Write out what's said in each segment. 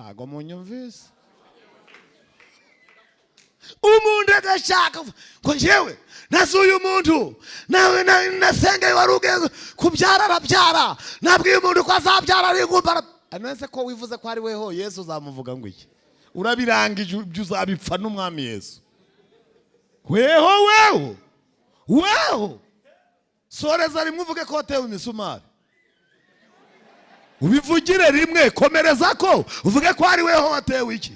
Ntago munyumvise. Umuntu agashaka ngo njyewe nasuye umuntu nawe nasengeye wari ugeze kubyara arabyara, nabwiye umuntu ko azabyara ari ingumba. None ko wivuze ko ari weho Yesu uzamuvuga ngo iki? Urabirangije ibyo uzabipfa n'umwami Yesu. Weho weho weho soreza rimwe uvuge ko watewe imisumari, ubivugire rimwe, komereza ko uvuge ko ari weho watewe iki.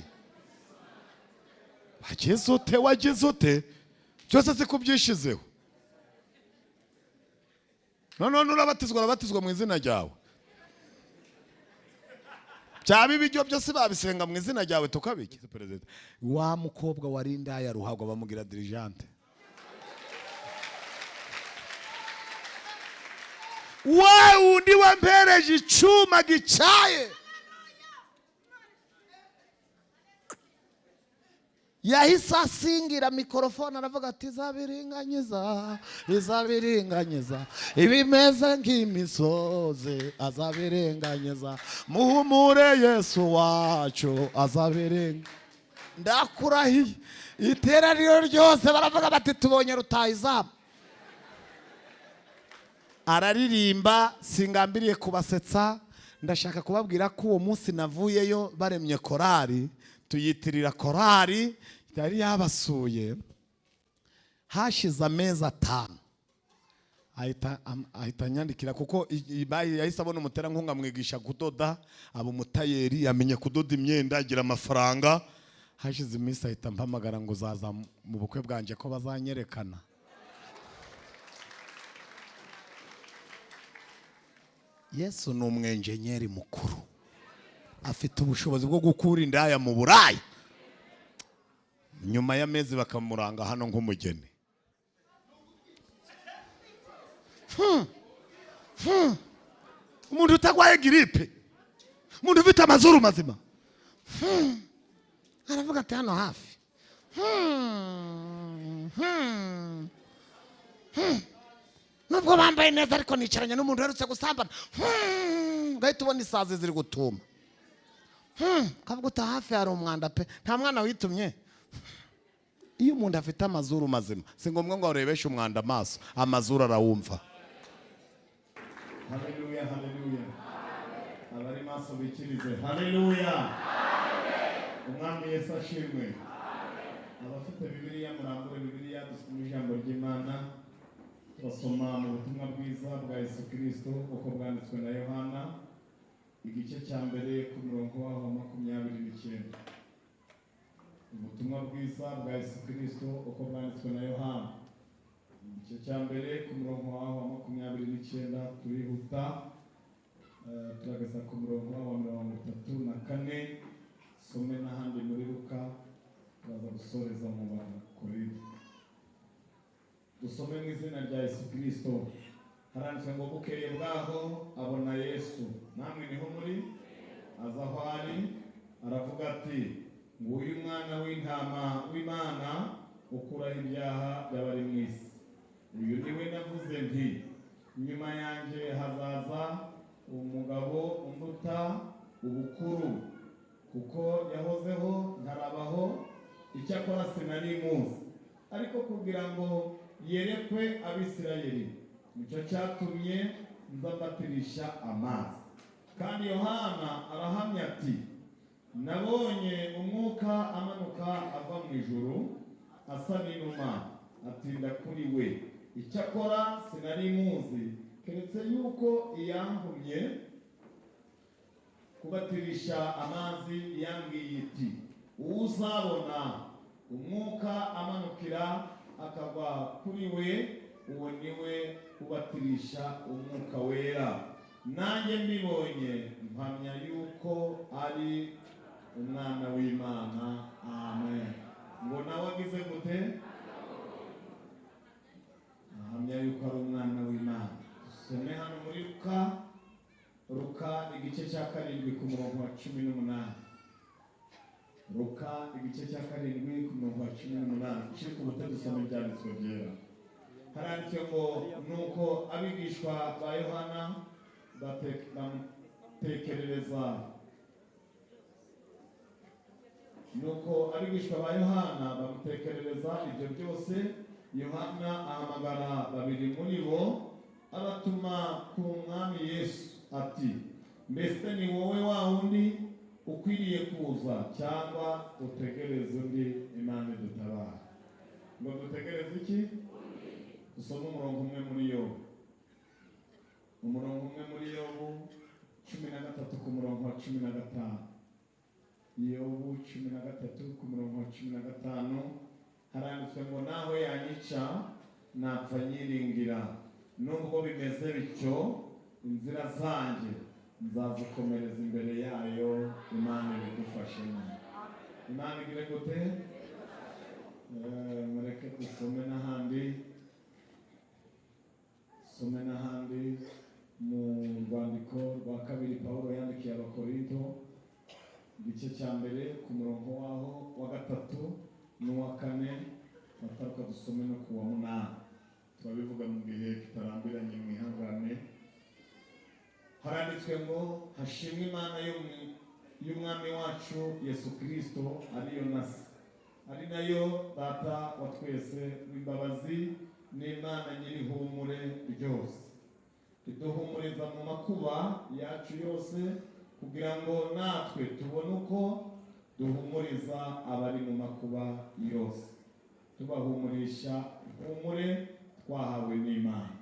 Wagize ute, wagize ute, byose si kubyishizeho. None urabatizwa, urabatizwa mu izina ryawe. Byaba ibiryo byose babisenga mu izina ryawe tukabijya. Perezida wa mukobwa wari indaya ruhagwa bamugira dirigente. Wa wundi wampereje icyuma gicaye yahise asingira mikorofone aravuga ati izabiringanyiza, izabiringanyiza ibimeze nk'imisozi azabiringanyiza, muhumure Yesu wacu azabiringa. Ndakurahiye iteraniro ryose baravuga bati tubonye rutahizamu. Araririmba, singambiriye kubasetsa, ndashaka kubabwira ko uwo munsi navuyeyo baremye korari, tuyitirira korari yari yabasuye. Hashize amezi 5 ahita anyandikira, kuko yahise abona umuterankunga amwigisha kudoda, aba umutayeri, yamenye kudoda imyenda, agira amafaranga. Hashize iminsi ahita ampamagara ngo uzaza mu bukwe bwanjye ko bazanyerekana. Yesu ni umwenjenyeri mukuru, afite ubushobozi bwo gukura indaya mu Burayi, nyuma y'amezi bakamuranga hano nk'umugeni. Umuntu utagwaye giripe, umuntu ufite amazuru mazima, aravuga ati hano hafi. Nubwo bambaye neza ariko nicaranye n'umuntu uherutse gusambana, ugahita ubona isazi ziri gutuma. Kavuga uti hafi hari umwanda pe, nta mwana witumye. Iyo umuntu afite amazuru mazima si ngombwa ngo arebeshe umwanda amaso, amazuru arawumva. Haleluya, haleluya. Abari maso bikirize haleluya. Umwami Yesu ashimwe. Abafite Bibiliya murambure Bibiliya, dusome ijambo ry'Imana. Turasoma mu butumwa bwiza bwa Yesu Kristo uko bwanditswe na Yohana, igice cya mbere ku murongo waho 29. Ubutumwa bwiza bwa Yesu Kristo uko bwanditswe na Yohana, igice cya mbere ku murongo waho 29. Turihuta turageza ku murongo waho 34. Some n'ahandi muri Luka, turaza gusoreza mu Bakorinto. Dusome mu izina rya Yesu Kristo. Haranditswe ngo bukeye bwaho abona Yesu, namwe niho muri, aza aho ari aravuga ati nguyu mwana w'intama w'Imana ukuraho ibyaha by'abari mu isi. Uyu niwe navuze nti nyuma yanjye hazaza umugabo unduta ubukuru, kuko yahozeho ntarabaho, icyakora sinari muzi, ariko kugira ngo yerekwe Abisirayeli nicyo cyatumye nzabatirisha amazi. Kandi Yohana arahamya ati nabonye umwuka amanuka ava mu ijuru asa n'inuma atinda kuri we, icyakora sinari muzi, keretse yuko iyantumye kubatirisha amazi yambwiye iti uzabona umwuka amanukira akagwa kuri we, uwo niwe ubatirisha umwuka wera. Nanjye mbibonye mpamya yuko ari umwana w'Imana. Amen. Ngo nawe agize gute? Ahamya yuko ari umwana w'Imana. Dusome hano muri Luka, Luka igice cya 7 ku murongo wa 18. Luka igice cya 7 ku murongo wa 18. Ushirike ubute dusome ibyanditswe byera. Haranditswe ngo nuko abigishwa ba Yohana bamutekerereza Nuko abigishwa ba Yohana bamutekerereza ibyo byose. Yohana ahamagara babiri muri bo, abatuma ku Mwami Yesu ati: "Mbese ni wowe wa wundi ukwiriye kuza, cyangwa utegereze undi?" Imana idutabara. Ngo dutegereze iki? Dusome umurongo umwe muri Yobu, umurongo umwe muri Yobu 13 ku murongo wa 15. Yobu 13 ku murongo wa 15, haranditswe ngo: "Naho yanyica napfa nyiringira, nubwo bimeze bityo inzira zanjye nzazikomereza imbere yayo." Imana ibidufashemo. Imana igire gute? Mureke dusome n'ahandi, some n'ahandi mu rwandiko rwa kabiri Pawulo yandikiye Abakorinto, igice cya mbere ku murongo waho wa gatatu n'uwa kane, bataruka dusome no ku wa munani. Turabivuga mu gihe kitarambiranye, mwihangane. Haranditswe ngo: "Hashimwe Imana y'Umwami wacu Yesu Kirisito, ariyo na Se, ari nayo Data wa twese w'imbabazi, n'Imana nyir'ihumure ryose, iduhumuriza mu makuba yacu yose, kugira ngo natwe tubone uko duhumuriza abari mu makuba yose, tubahumurisha ihumure twahawe n'Imana."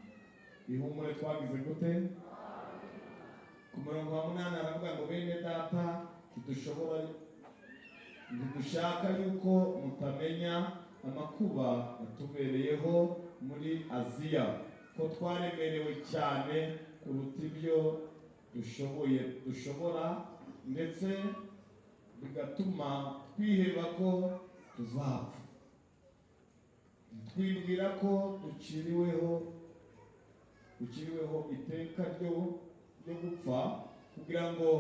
Ihumure twagize gute? Ku murongo wa munani aravuga ngo: "Bene Data, ntidushaka yuko mutamenya amakuba yatubereyeho muri Aziya, ko twaremerewe cyane kuruta ibyo dushoboye dushobora, ndetse bigatuma twiheba ko tuzapfa. Twibwira ko duciriweho iteka ryo gupfa, kugira ngo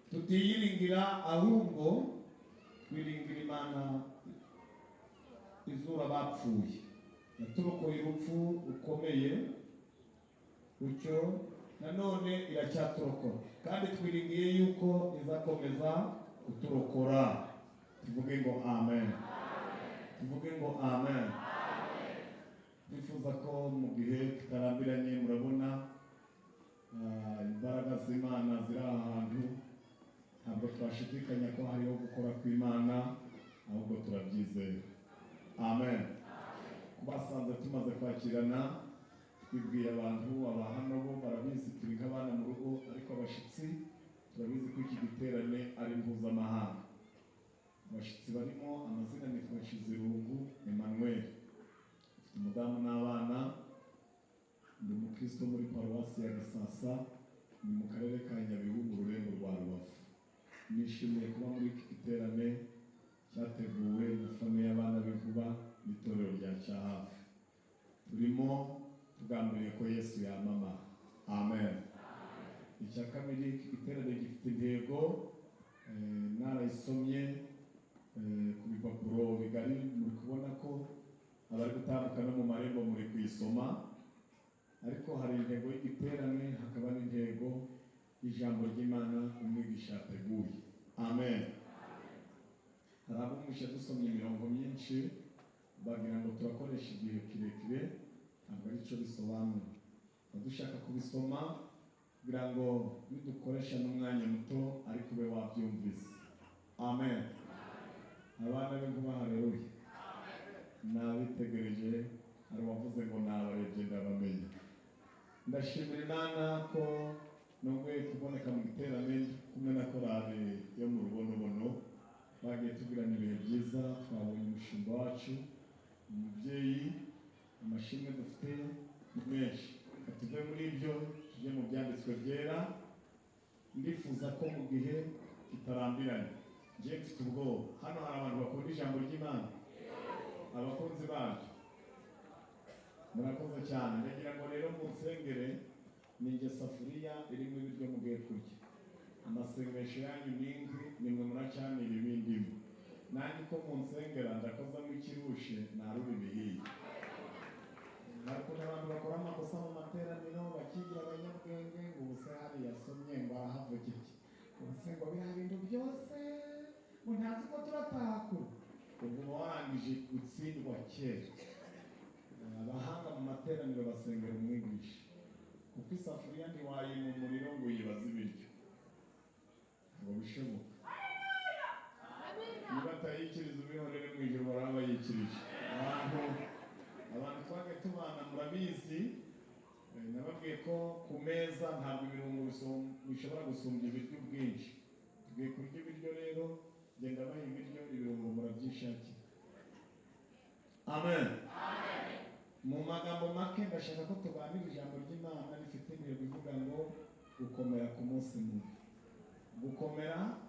tutiyiringira, ahubwo twiringira Imana izura abapfuye, yaturokoye urupfu rukomeye rutyo, nanone iracyaturokora, kandi twiringiye yuko izakomeza kuturokora." Tuvuge ngo amen. Tuvuge ngo amen. Twifuza ko mu gihe kitarambiranye, murabona imbaraga z'Imana ziri aha hantu, ntabwo twashidikanya ko hariho gukora kw'Imana, ahubwo turabyizera. Amen. Kubasanze tumaze kwakirana, twibwiye abantu aba hano, bo barabizi, turi nk'abana mu rugo, ariko abashyitsi turabizi ko iki giterane ari mpuzamahanga. Abashyitsi barimo, amazina nitwa Nshizirungu Emmanuel, mfite umudamu n'abana, ndi umukristo muri Paruwasi ya Gisasa, ni mu karere ka Nyabihu, mu rurembo rwa Rubavu. Nishimiye kuba muri iki giterane cyateguwe na Famille Abana b'Inkuba n'itorero rya Cyahafi. Turimo tugambiriye ko Yesu yamamara. Amen. Icya kabiri, iki giterane gifite intego, narayisomye ku bipapuro bigari, muri kubona ko abari gutambuka no mu marembo muri kuyisoma, ariko hari intego y'igiterane, hakaba n'intego y'ijambo ry'Imana umwigisha yateguye. Amen. Hari abumvishe dusomye imirongo myinshi bagira ngo turakoresha igihe kirekire. Ntabwo ari cyo bisobanura. Tuba dushaka kubisoma kugira ngo nidukoresha n'umwanya muto ariko ube wabyumvise. Amen. Abana b'Inkuba, haleluya! Nabitegereje, hari uwavuze ngo nabarebye ndabamenya. Ndashimira Imana ko nongeye kuboneka mu giterane kumwe na korali yo mu Rubonobono. Bagiye tugirana ibihe byiza, twabonye umushumba wacu, umubyeyi. Amashimwe dufite ni menshi. Reka tuve muri ibyo tujye mu byanditswe byera. Ndifuza ko mu gihe kitarambiranye, ngiye mfite ubwoba, hano hari abantu bakunda ijambo ry'Imana, abakunzi baryo, murakoze cyane. Ndagira ngo rero munsengere. Ni njye safuriya irimo ibiryo mugiye kurya. Amasengesho yanyu ni inkwi, nimwe muracanira ibindimo. Nanjye uko munsengera ndakozamo ikirushe, narura ibihiye. Hari ukuntu abantu bakora amakosa mu materaniro, bakigira abanyabwenge, ngo ubuse hariya yasomye ngo arahavuga iki, ubuse ngo biriya bintu byose. Ngo ntazi ko turataha kure. Ubwo uba warangije gutsindwa kera. Abahanga mu materaniro basengera umwigisha, kuko isafuriya ntiwayima umuriro ngo uyibaze ibiryo, ntabwo bishoboka. Niba atayikiriza ubihorere, mu ijoro baraba bayikirije. Abantu twagiye tubana murabizi, nababwiye ko ku meza ntabwo ibirungo bishobora gusumbya ibiryo ubwinshi. Tugiye kurya ibiryo rero, genda baha ibiryo, ibirungo murabyishakira. Amen. Mu magambo make, ndashaka ko tuganira ijambo ry'Imana rifite intego ivuga ngo gukomera ku munsi mubi. Gukomera.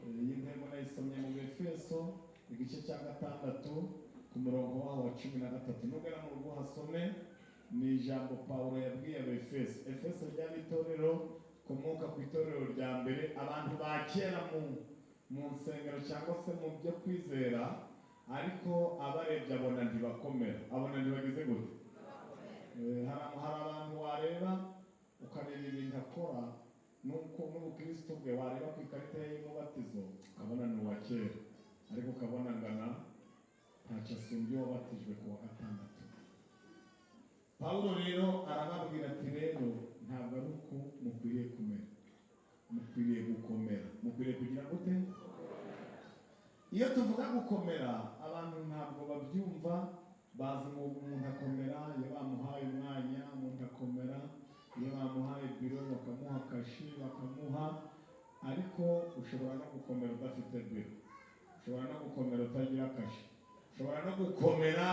Iyi ntego nayisomye mu Befeso igice cya 6 ku murongo waho wa 13. Nugera mu rugo hasome, ni ijambo Pawulo yabwiye Abefeso. Efeso ryari itorero komoka ku itorero rya mbere, abantu ba kera mu nsengero cyangwa se mu byo kwizera, ariko abarebye abona ntibakomera, abona ntibagize gute. Hari abantu wareba ukareba ibintu akora nuko n'ubukristo bwe, wareba ku ikarita ye y'umubatizo ukabona ni uwa kera, ariko ukabona angana ntacyo asumbye uwabatijwe ku wa gatandatu. Pawulo rero arababwira ati: "Rero ntabwo ari uko mukwiriye kumera, mukwiriye gukomera." Mukwiriye kugira gute? Iyo tuvuga gukomera, abantu ntabwo babyumva. Bazi ngo umuntu akomera iyo bamuhaye umwanya, umuntu akomera iyo bamuhaye biro, bakamuha kashi, bakamuha. Ariko ushobora no gukomera udafite biro, ushobora no gukomera utagira kashi, ushobora no gukomera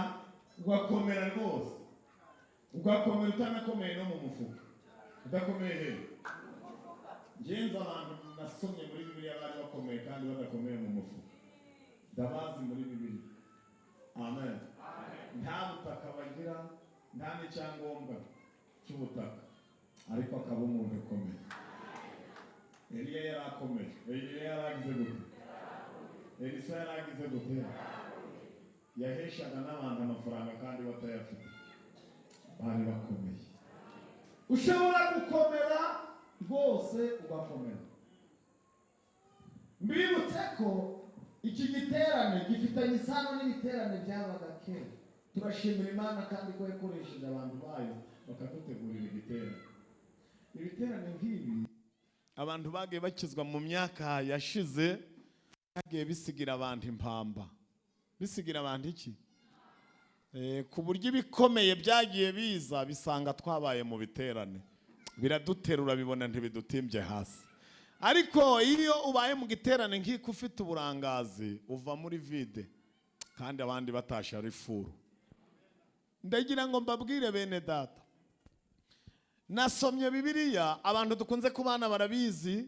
ugakomera rwose, ugakomera utanakomeye no mu mufuka. Udakomeye he? Ngenzi abantu nasomye muri Bibiliya bari bakomeye kandi badakomeye mu mufuka, ndabazi muri Bibiliya. Amen. Nta butaka bagira, nta n'icyangombwa cy'ubutaka, ariko akaba umuntu ukomeye. Eliya yari akomeye. Eliya yaragize gute? Elisa yaragize gute? Yaheshaga n'abantu amafaranga kandi batayafite. Bari bakomeye. Ushobora gukomera rwose, ugakomera. Mbibutse ko iki giterane gifitanye isano n'ibiterane byabaga kera. Turashimira Imana kandi ko yakoresheje abantu bayo bakadutegurira igiterane. Ibiterane nk'ibi, abantu bagiye bakizwa mu myaka yashize, bagiye bisigira abantu impamba. Bisigira abantu iki? Ku buryo ibikomeye byagiye biza bisanga twabaye mu biterane, biraduterura, bibona ntibidutimbye hasi. Ariko iyo ubaye mu giterane nk'iko ufite uburangazi, uva muri vide kandi abandi batashe ari full. Ndagira ngo mbabwire, bene data, nasomye Bibiliya, abantu dukunze kubana barabizi.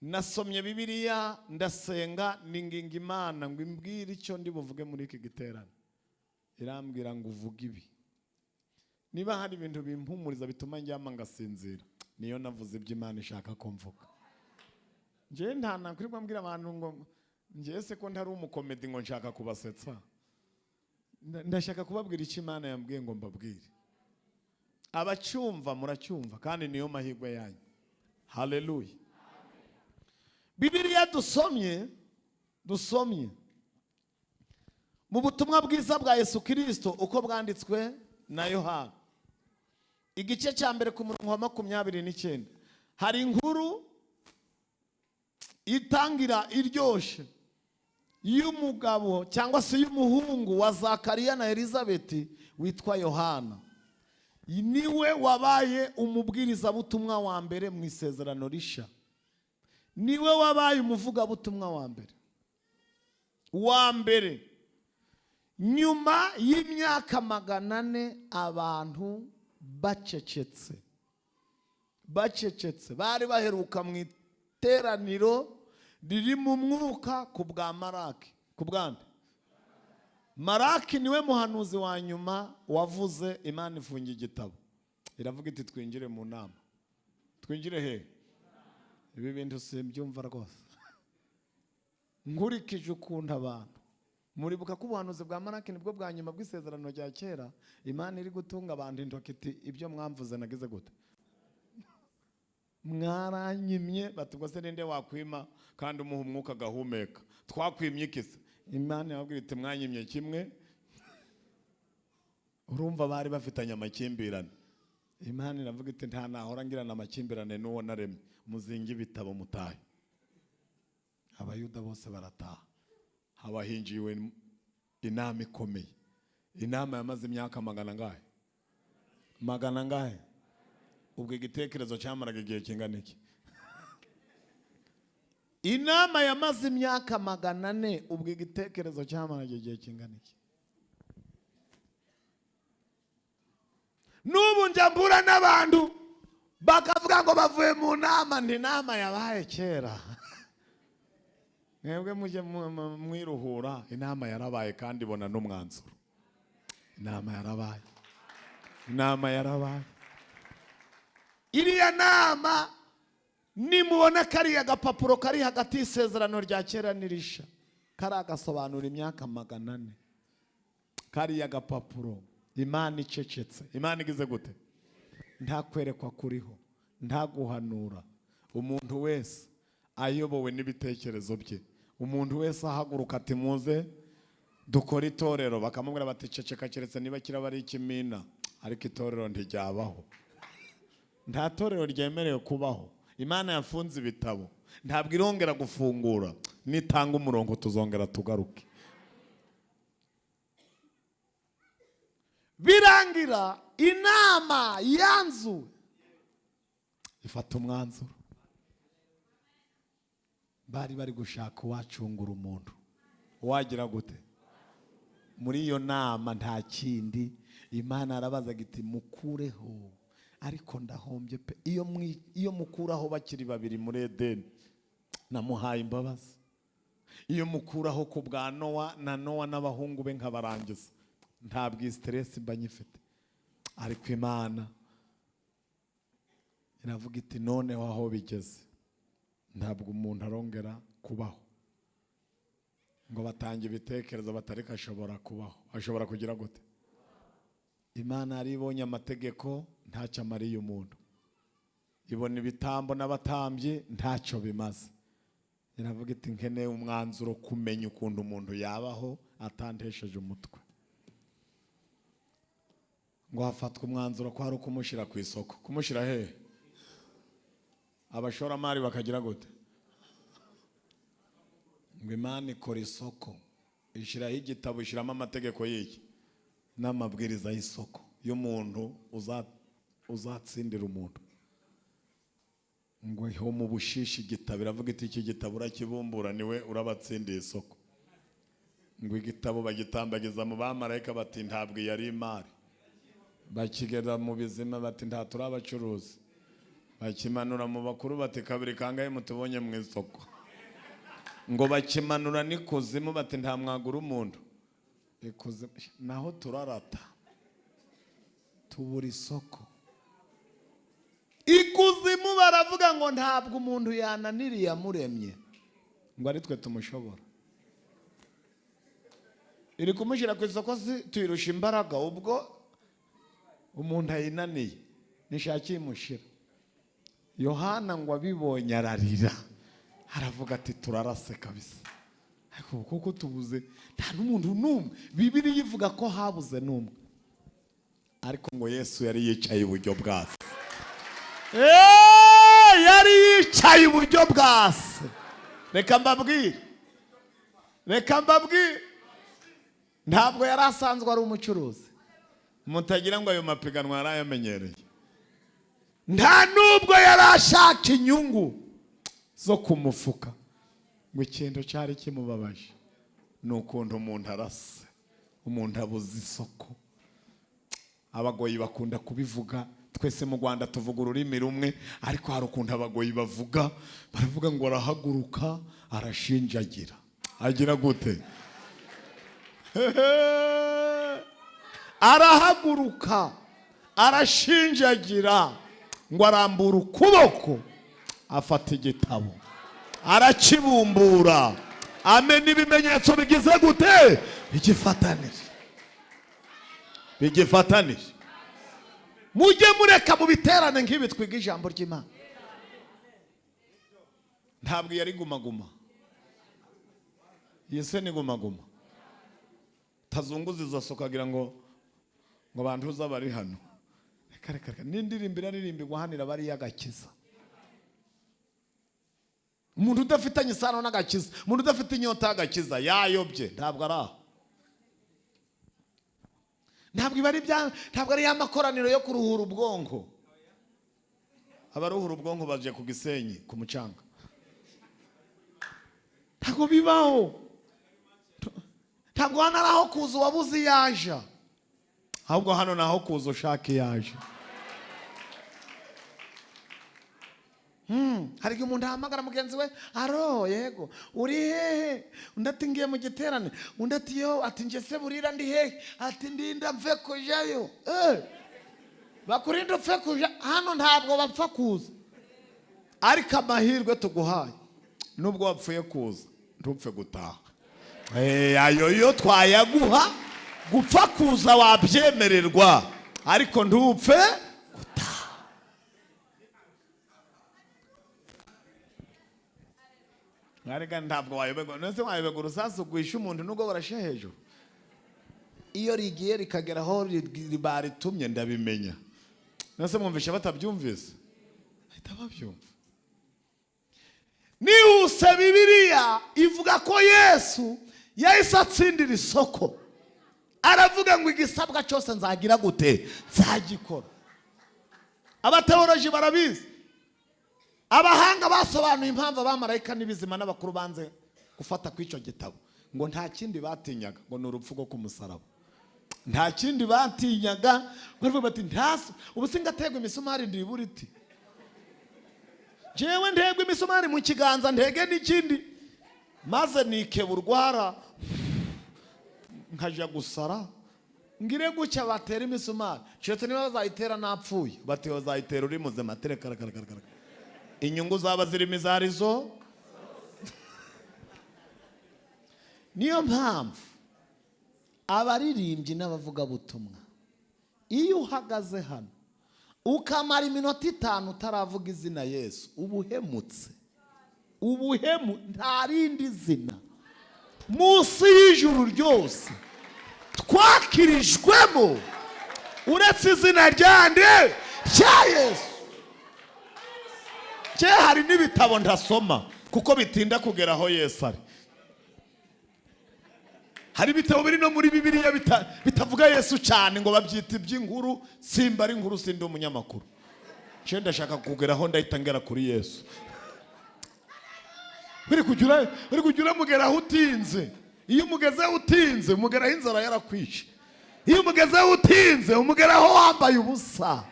Nasomye Bibiliya, ndasenga, ninginga Imana ngo imbwire icyo ndi buvuge muri iki giterane. Irambwira ngo uvuge ibi. Niba hari ibintu bimpumuriza bituma njyama ngasinzira, niyo navuze ibyo Imana ishaka ko mvuga. Njyewe nta nakwirirwa mbwira abantu ngo njyewe se ko ntari umukomedi ngo nshaka kubasetsa. Ndashaka kubabwira icyo Imana yambwiye ngo mbabwire. Abacyumva muracyumva, kandi niyo mahirwe yanyu. Haleluya. Bibiliya dusomye mu butumwa bwiza bwa Yesu Kirisito uko bwanditswe na Yohana, igice cya 1 ku murongo wa 29, hari inkuru itangira iryoshe y'umugabo cyangwa se y'umuhungu wa Zakariya na Elizabeti witwa Yohana. Niwe wabaye umubwirizabutumwa wa mbere mu Isezerano Rishya, niwe wabaye umuvugabutumwa wa mbere wa mbere nyuma y'imyaka 400 abantu bacecetse. Bacecetse, bari baheruka mu iteraniro riri mu mwuka ku bwa Maraki. Ku bwande Maraki? Niwe muhanuzi wa nyuma wavuze. Imana ifunga igitabo, iravuga iti: "Twinjire mu nama." Twinjire he? Ibi bintu simbyumva rwose nkurikije ukuntu abantu muribuka ko ubuhanuzi bwa Maraki nibwo bwa nyuma bw'Isezerano rya Kera. Imana iri gutunga abantu intoki iti: "Ibyo mwamvuze nagize gute?" Mwaranyimye. Bati: "Ubwo se ninde wakwima kandi umuha umwuka agahumeka? Twakwimye iki se?" Imana yababwira iti: "Mwanyimye kimwe." Urumva bari bafitanye amakimbirane. Imana iravuga iti: "Nta nahora ngirana amakimbirane n'uwo naremye. Muzinge ibitabo mutahe." Abayuda bose barataha. Haba hinjiwe inama ikomeye, inama yamaze imyaka magana angahe? Magana angahe? Ubwo igitekerezo cyamaraga igihe kingana iki? Inama yamaze imyaka 400. Ubwo igitekerezo cyamaraga igihe kingana iki? N'ubu njya mbura n'abantu bakavuga ngo bavuye mu nama. Nti inama yabaye kera, mwebwe mujye mwiruhura. Inama yarabaye kandi ibona n'umwanzuro. Inama yarabaye, inama yarabaye. Iriya nama, nimubona kariya gapapuro kari hagati y'isezerano rya kera n'irisha, kariya gasobanura imyaka 400. Kariya gapapuro, Imana icecetse, Imana igize gute? Nta kwerekwa kuriho, nta guhanura, umuntu wese ayobowe n'ibitekerezo bye, umuntu wese ahaguruka ati: "Muze dukore itorero." Bakamubwira bati: "Ceceka, keretse niba kiraba ari ikimina, ariko itorero ntiryabaho." Nta torero ryemerewe kubaho. Imana yafunze ibitabo, ntabwo irongera gufungura. Nitanga umurongo tuzongera tugaruke. Birangira inama yanzuwe, ifata umwanzuro. Bari bari gushaka uwacungura umuntu, wagira gute? Muri iyo nama nta kindi, Imana yarabazaga iti: "Mukureho." Ariko ndahombye pe! Iyo mukuraho bakiri babiri muri Edeni, namuhaye imbabazi. Iyo mukuraho ku bwa Nowa na Nowa n'abahungu be nkabarangiza, ntabwo iyi stress mba nyifite. Ariko Imana iravuga iti: "Noneho aho bigeze, ntabwo umuntu arongera kubaho." Ngo batanga ibitekerezo, batariko ashobora kubaho, ashobora kugira gute? Imana yari ibonye amategeko ntacyo amariye umuntu, ibona ibitambo n'abatambyi ntacyo bimaze. Iravuga iti: "Nkeneye umwanzuro, kumenya ukuntu umuntu yabaho atantesheje umutwe." Ngo hafatwe umwanzuro ko hari ukumushyira ku isoko. Kumushyira hehe? Abashoramari bakagira gute? Ngo Imana ikora isoko, ishyiraho igitabo, ishyiramo amategeko y'iki n'amabwiriza y'isoko y'umuntu uzatsindira umuntu. Ngo ho mu bushishi igitabo, iravuga iti: "Iki gitabo urakibumbura, niwe urabatsindiye isoko." Ngo igitabo bagitambagiza mu bamarayika, bati: "Ntabwo iyi ari imari." Bakigera mu bizima, bati: "Nta turi abacuruzi." Bakimanura mu bakuru, bati: "Kabiri kangahe mutubonye mu isoko?" Ngo bakimanura n'ikuzimu, bati: "Nta mwagura umuntu ikuzimu." Naho turarata, tubura isoko. Ikuzimu baravuga ngo: "Ntabwo umuntu yananiriye yamuremye ngo ari twe tumushobora." Iri kumushyira ku isoko, si tuyirusha imbaraga? Ubwo umuntu ayinaniye, nishakiye imushira. Yohana ngo abibonye ararira, aravuga ati: "Turarase kabisa." Ariko kuko tubuze, nta n'umuntu n'umwe. Bibiliya ivuga ko habuze n'umwe, ariko ngo Yesu yari yicaye iburyo bwa Se. Yari yicaye iburyo bwa Se. Reka mbabwire, reka mbabwire, ntabwo yari asanzwe ari umucuruzi. Mutagira ngo ayo mapiganwa yari ayamenyereye. Nta nubwo yari ashaka inyungu zo ku mufuka. Ngo ikintu cyari kimubabaje ni ukuntu umuntu arase, umuntu abuze isoko. Abagoyi bakunda kubivuga. Twese mu Rwanda tuvuga ururimi rumwe, ariko hari ukuntu abagoyi bavuga. Baravuga ngo arahaguruka arashinjagira. Agira gute? Arahaguruka arashinjagira. Ngo arambura ukuboko, afata igitabo, arakibumbura, amena ibimenyetso bigize gute? Bigifatanije, bigifatanije. Mujye mureka mu biterane nk'ibi twiga ijambo ry'Imana. Ntabwo yari gumaguma. Iyi se ni gumaguma. Tazunguza izosi ukagira ngo bantuza bari hano. Reka reka reka, n'indirimbo iraririmbirwa hano iraba ari iy'agakiza. Umuntu udafitanye isano n'agakiza, umuntu udafite inyota y'agakiza yayobye, ntabwo ari aho. Ntabwo iba ari bya, ntabwo ari ya makoraniro yo kuruhura ubwonko. Abaruhura ubwonko baje ku Gisenyi ku mucanga. Ntabwo bibaho. Ntabwo hano ari aho kuza uwabuze iyaja, ahubwo hano ni aho kuza ushaka iyaje. Hari igihe umuntu ahamagara mugenzi we, aro yego uri hehe? Undi ati ngiye mu giterane. Undi ati yo, ati nje se burira ndi hehe? Ati ndinda mve kujayo. Bakurinda upfe kuja hano, ntabwo bapfa kuza. Ariko amahirwe tuguhaye, nubwo wapfuye kuza ntupfe gutaha. Ayo yo twayaguha, gupfa kuza wabyemererwa, ariko ntupfe gutaha. Mwarega ntabwo wayoberwa. None se wayoberwa urusasu rwishe umuntu nubwo barashe hejuru? Iyo rigiye rikagera aho baritumye ndabimenya. None se mwumvishe batabyumvise? Bahita babyumva. Nihuse Bibiliya ivuga ko Yesu yahise atsindira isoko. Aravuga ngo igisabwa cyose nzagira gute? Nzagikora. Abateoloji barabizi. Abahanga basobanuye impamvu abamarayika n'ibizima n'abakuru banze gufata ku icyo gitabo. Ngo nta kindi batinyaga, ngo ni urupfu rwo ku musaraba. Nta kindi batinyaga, baravuga bati ntaso, ubu singategwa imisumari ndibura iti. Jewe ntegwa imisumari mu kiganza ntege n'ikindi, maze nikeba urwara nkaja gusara, ngire gutya batera imisumari. Keretse niba bazayitera napfuye, bati bazayitera uri muzima, tereka reka reka reka. Inyungu zaba zirimo izo arizo. Niyo mpamvu abaririmbyi n'abavugabutumwa, iyo uhagaze hano ukamara iminota 5 utaravuga izina Yesu, ubuhemutse. Ubuhemu, nta rindi zina munsi y'ijuru ryose twakirijwemo uretse izina ryande rya Yesu. Je hari n'ibitabo ntasoma kuko bitinda kugera aho Yesu ari. Hari ibitabo biri no muri Bibiliya bitavuga Yesu cyane ngo babyita iby'inkuru. Simba ari inkuru, sindi umunyamakuru. Je ndashaka kugera aho ndahita ngera kuri Yesu. Uri kujya uramugeraho utinze. Iyo umugezeho utinze, umugeraho inzara yarakwishe. Iyo umugezeho utinze, umugeraho wambaye ubusa.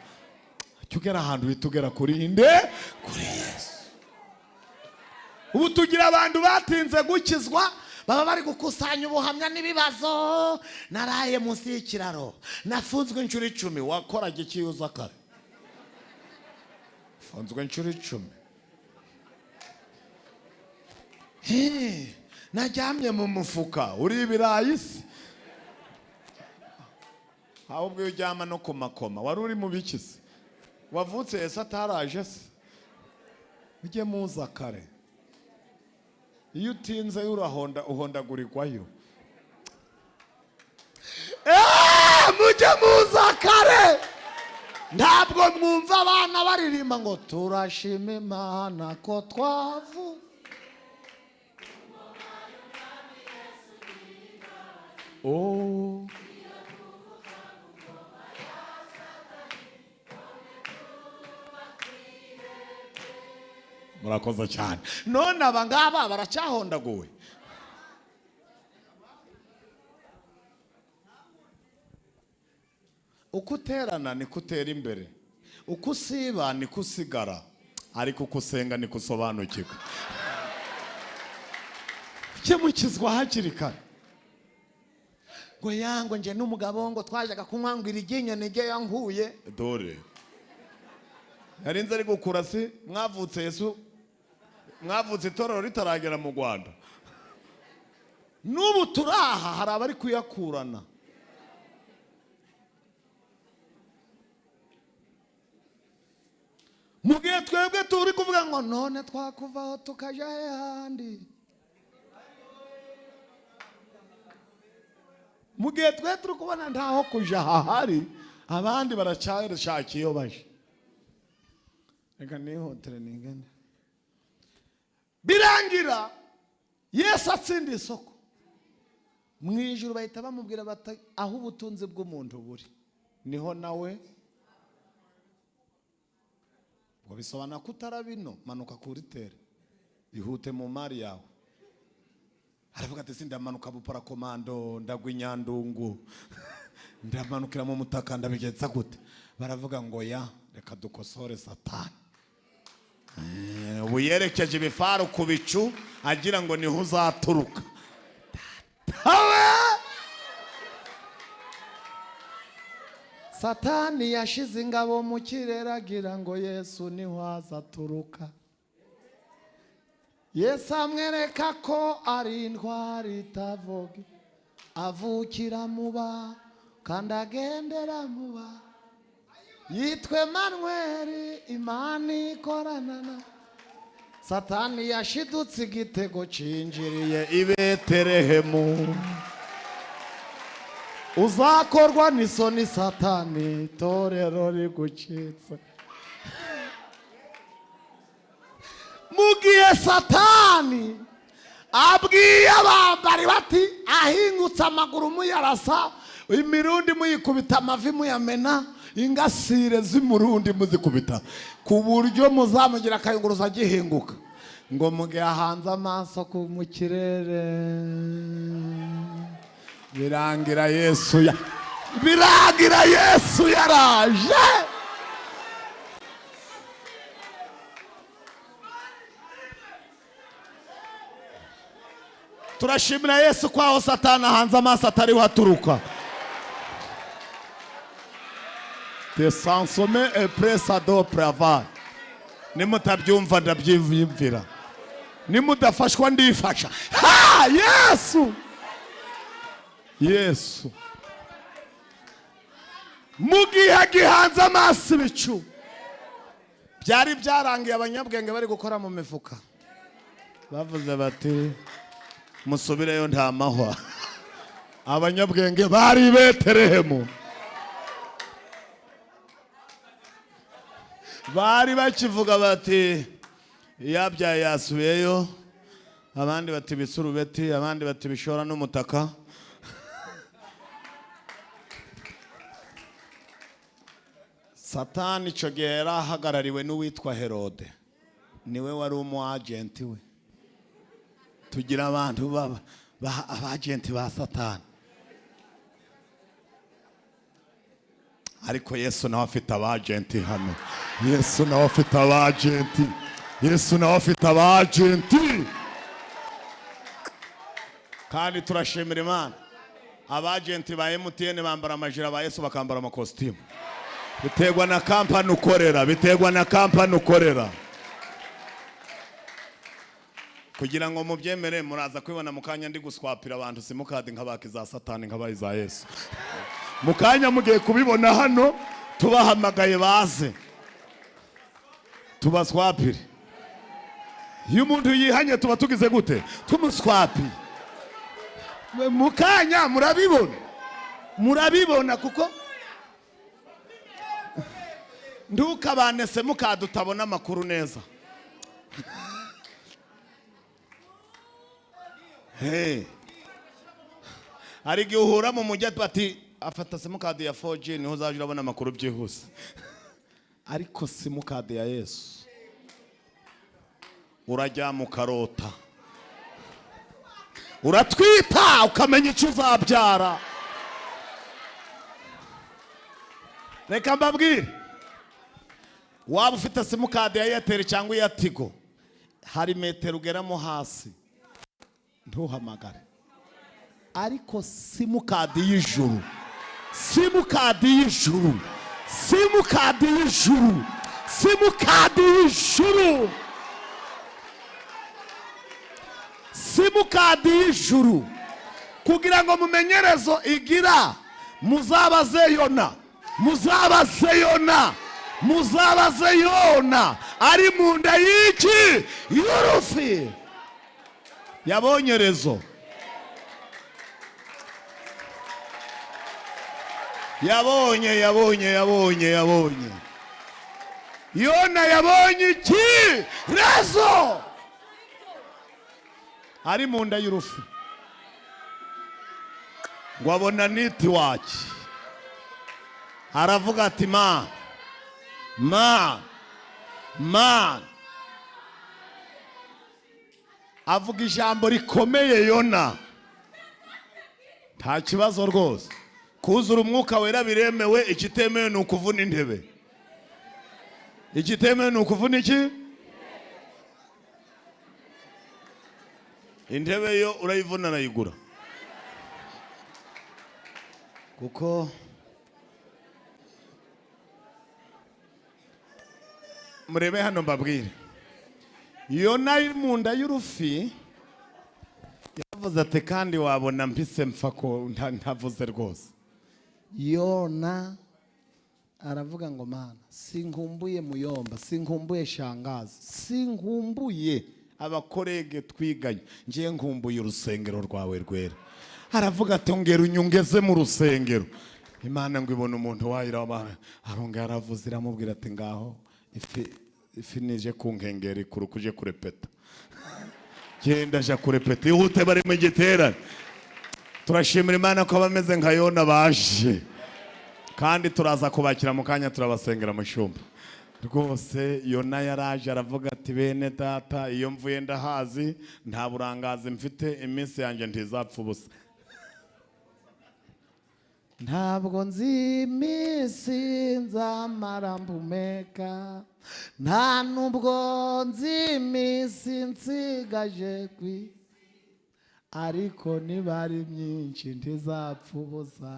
Jya ugera ahantu uhita ugera kuri nde? Kuri Yesu. Ubu tugira abantu batinze gukizwa, baba bari gukusanya ubuhamya n'ibibazo. Naraye munsi y'ikiraro, nafunzwe inshuro 10. Wakoraga iki uza kare? Funzwe inshuro 10. Najyamye mu mufuka uri ibirayi se? Ahubwo iyo uryama no ku makoma wari uri mu biki se? Wavutse Yesu ataraje se? Ujye muza kare. Iyo utinze urahonda, uhondagurirwayo. Mujye muza kare. Ntabwo mwumva abana baririmba ngo turashima Imana ko twavu. Oh. Murakoze cyane. None aba ngaba baracyahondaguwe. Uko uterana niko utera imbere, uko usiba niko usigara, ariko uko usenga niko usobanukirwa. Mukizwa hakiri kare. Ngo yango nje n'umugabo ngo twajaga kunywa ngo iriginyo nige yankuye. Dore nari nzi ari gukura si mwavutse Yesu, mwavutse itorero ritaragera mu Rwanda. N'ubu turaha hari abari kuyakurana. Mu Mu gihe twebwe turi kuvuga ngo none twakuvaho tukajya handi, mu gihe twe turi kubona ntaho kuja hahari, abandi baracyashaka iyo baje. Reka nihutire nigende. Birangira Yesu atsinda isoko mu ijuru, bahita bamubwira bati: "Aho ubutunzi bw'umuntu buri niho nawe." Ngo bisobanura ko utarabino manuka kuri terrain, ihute mu mari yawe. Aravuga ati: "Sindamanuka buparakomando, ndagwa inyandungu, ndamanukira mu mutaka, ndabigenza gute?" Baravuga ngo: "Ya, reka dukosore Satani." Ubu yerekeje ibifaru ku bicu agira ngo niho uzaturuka. Tawe! Satani yashize ingabo mu kirere agira ngo Yesu niho azaturuka. Yesu amwereka ko ari intwari itavuga, avukira muba kandi agendera muba, yitwe Manweri, Imana ikorana na Satani. Yashidutse igitego cinjiriye i Betelehemu. Uzakorwa n'isoni Satani, itorero rigucitse. Mu gihe Satani abwiye abambari bati: "Ahingutse amaguru muyarasa, imirundi muyikubita, amavi muyamena, ingasire z'umurundi muzikubita ku buryo muzamugira akayunguruzo agihinguka." Ngo mu gihe ahanze amaso ku mu kirere, birangira Yesu yaraje. Turashimira Yesu ko aho Satani ahanze amaso atariho aturuka. Desansome epresa do prava. Nimutabyumva ndabyiyumvira, nimudafashwa ndifasha. Ha, Yesu, Yesu mu gihe gihanze amaso ibicu byari byarangiye, abanyabwenge bari gukora mu mifuka, bavuze bati: "Musubireyo, nta mahwa." Abanyabwenge bari i Betelehemu bari bakivuga bati: "Yabyaye yasubiyeyo." Abandi bati: "Bisurubeti." Abandi bati: "Bishora n'umutaka." Satani icyo gihe yari ahagarariwe n'uwitwa Herode, niwe wari umu agent we. Tugira abantu baba abagenti ba Satani, ariko Yesu nawe afite abagenti hano. Yesu nawe afite abagenti, Yesu nawe afite abagenti. Kandi turashimira Imana, abagenti ba MTN bambara amajire, aba Yesu bakambara amakositimu. Biterwa na kampani ukorera, biterwa na kampani ukorera. Kugira ngo mubyemere, muraza kwibona mu kanya ndi guswapira abantu simukadi, nkabaka iza Satani, nkabaha iza Yesu. Mu kanya mugiye kubibona hano, tubahamagaye baze tubaswapire. Iyo umuntu yihanye tuba tugize gute? Tumuswapiye. Mu kanya murabibona, murabibona, kuko ntukabane simukadi utabona amakuru neza. Hey. Hari igihe uhura mu mujyi bati: "Afata simukadi ya 4G, niho uzajya urabona amakuru byihuse." Ariko simukadi ya Yesu, uraryama ukarota, uratwita ukamenya icyo uzabyara. Reka mbabwire, waba ufite simukadi ya Airtel cyangwa iya Tigo, hari metero ugeramo hasi ntuhamagare. Ariko simukadi y'ijuru, simukadi y'ijuru, simukadi y'ijuru, simukadi y'ijuru, simukadi y'ijuru, kugira ngo mumenyerezo igira, muzabaze Yona, muzabaze Yona, muzabaze Yona. Ari mu nda y'iki? Y'urufi. Yabonye réseau. Yabonye, yabonye, yabonye, yabonye. Yona yabonye iki? Réseau. Ari mu nda y'urufi ngo abona network, aravuga ati: "Ma, ma, ma." Avuga ijambo rikomeye Yona. Nta kibazo rwose, kuzura Umwuka Wera biremewe. Ikitemewe ni ukuvuna intebe. Ikitemewe ni ukuvuna iki? Intebe. Yo urayivuna, arayigura, kuko murebe hano mbabwire. Yona ari mu nda y'urufi yavuze ati: "Kandi wabona mpise mpfa ko ntavuze rwose." Yona aravuga ngo: "Mana, sinkumbuye muyomba, sinkumbuye shangazi, sinkumbuye abacollègue twiganye, ngiye nkumbuye urusengero rwawe rwera." Aravuga ati: "Ongera unyungeze mu rusengero." Imana ngo ibone umuntu wayira, arongera aravuze, iramubwira ati: "Ngaho ifi, ifi nije ku nkengero ikuruka uje kurepeta. Genda, aja kurepeta, ihute, bari mu giterane." Turashimira Imana ko abameze nka Yona baje, kandi turaza kubakira mu kanya, turabasengera. Mushumba rwose, Yona yaraje aravuga ati: "Bene data, iyo mvuye ndahazi, nta burangazi mfite, iminsi yanjye ntizapfa ubusa." Ntabwo nzi iminsi nzamara mpumeka, nta nubwo nzi iminsi nsigaje ku isi, ariko niba ari myinshi ntizapfa ubusa,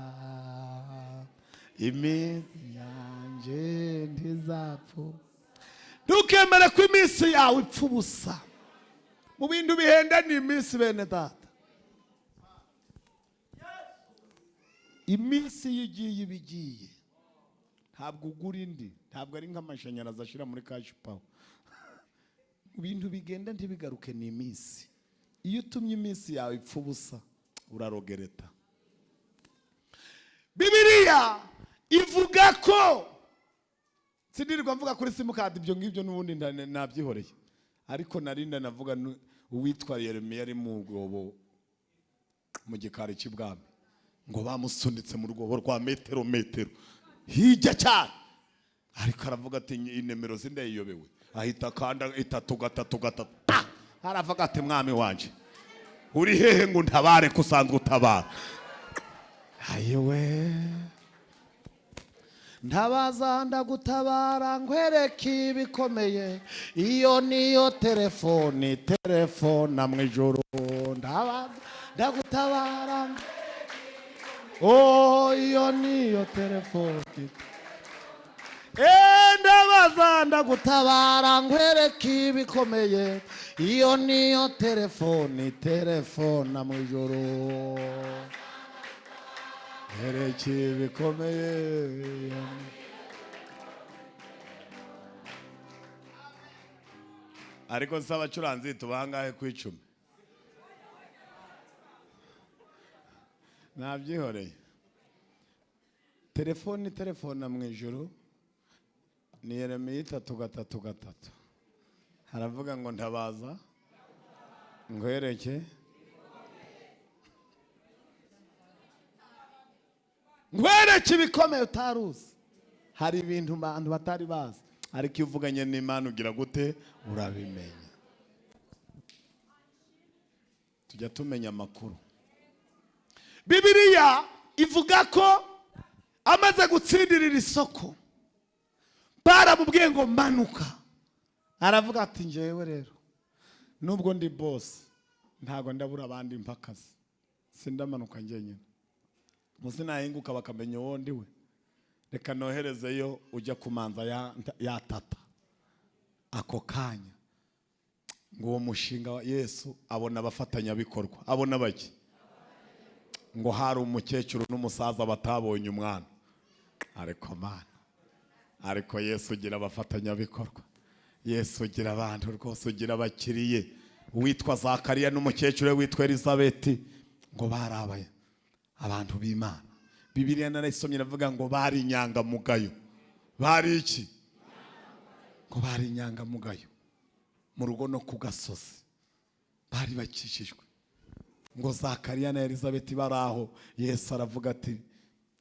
iminsi yanjye ntizapfa. Ntukemere ko iminsi yawe ipfa ubusa. Mu bintu bihenda ni iminsi, bene data. Iminsi iyo igiye iba igiye, ntabwo ugura indi, ntabwo ari nk'amashanyarazi ashyira muri cash power. Mu bintu bigenda ntibigaruke ni iminsi. Iyo utumye iminsi yawe ipfa ubusa, uraregretta. Bibiliya ivuga ko, sindirirwa mvuga kuri SIM card, ibyo ngibyo n'ubundi nabyihoreye, ariko narinda navuga uwitwa Yeremiya ari mu rwobo mu gikari cy'ibwami, ngo bamusunitse mu rwobo rwa metero metero hirya cyane, ariko aravuga ati: "Inemero zindayiyobewe." Ahita akanda itatu gatatu gatatu. Ah! Aravuga ati: "Mwami wanje, uri hehe ngo untabare, ko usanzwe utabara?" Ayiwe! Ntabaza ndagutabara, nkwereke ibikomeye. Iyo niyo telefoni, telefona mu ijoro. Ndabaza ndagutabara, oh, iyo niyo telefoni. Ndabaza ndagutabara, nkwereke ibikomeye. Iyo niyo telefoni, telefona mu ijoro, nkwereke ibikomeye. Ariko si abacuranzi tubangahe ku 10? Nabyihoreye. Telefoni, telefona mu ijoro ni Yeremiya itatu gatatu gatatu. Haravuga ngo: "Ntabaza nkwereke, Nkwereke ibikomeye utaruzi." Hari ibintu abantu batari bazi, ariko iyo uvuganye n'Imana ugira gute? Urabimenya. Tujya tumenya amakuru. Bibiliya ivuga ko amaze gutsindirira isoko, baramubwiye ngo: "Manuka." Aravuga ati: "Njyewe rero, nubwo ndi boss, ntabwo ndabura abandi mpakazi, sindamanuka njyenyine. Musi nahinguka bakamenya uwo ndi we. Reka noherezeyo ujya kumanza yatata." Ako kanya ngo uwo mushinga wa Yesu abona abafatanyabikorwa, abona bake. Ngo hari umukecuru n'umusaza batabonye umwana. Ariko Mana, ariko Yesu ugira abafatanyabikorwa. Yesu ugira abantu rwose, ugira abakiriye. Uwitwa Zakariya n'umukecuru we witwa Elizabeti ngo barabaye abantu b'Imana. Bibiliya narayisomye, iravuga ngo bari inyangamugayo. Bari iki? Ngo bari inyangamugayo mu rugo no ku gasozi, bari bakikijwe. Ngo Zakariya na Elizabeti bari aho, Yesu aravuga ati: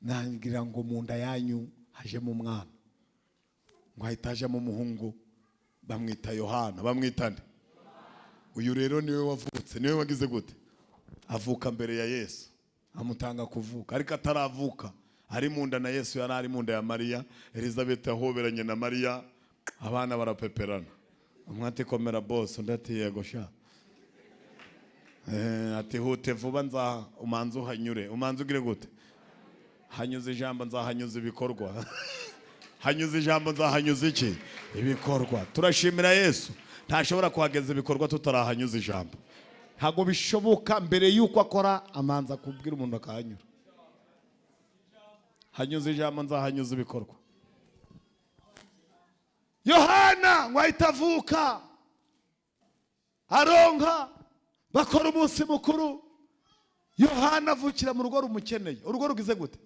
"Nangira ngo mu nda yanyu hajemo umwana." Ngo ahita hajemo umuhungu, bamwita Yohana. Bamwita nde? Uyu rero niwe wavutse, niwe wagize gute? Avuka mbere ya Yesu, amutanga kuvuka, ariko ataravuka ari mu nda na Yesu yari ari mu nda ya Mariya. Elizabeth ahoberanye na Mariya, abana barapeperana. Umwe ati: "Komera bose," undi ati: "Yego sha." Ati: "Hute vuba, nza umanze uhanyure, umanze ugire gute? Hanyuze ijambo nzahanyuza ibikorwa. Hanyuze ijambo nzahanyuza iki? Ibikorwa." Turashimira Yesu, ntashobora kuhageza ibikorwa tutarahanyuza ijambo, ntabwo bishoboka. Mbere y'uko akora, amanza kubwira umuntu akahanyura. Hanyuze ijambo nzahanyuza ibikorwa. Yohana ngo ahita avuka, aronka, bakora umunsi mukuru. Yohana avukira mu rugo rumukeneye. Urugo rugize gute?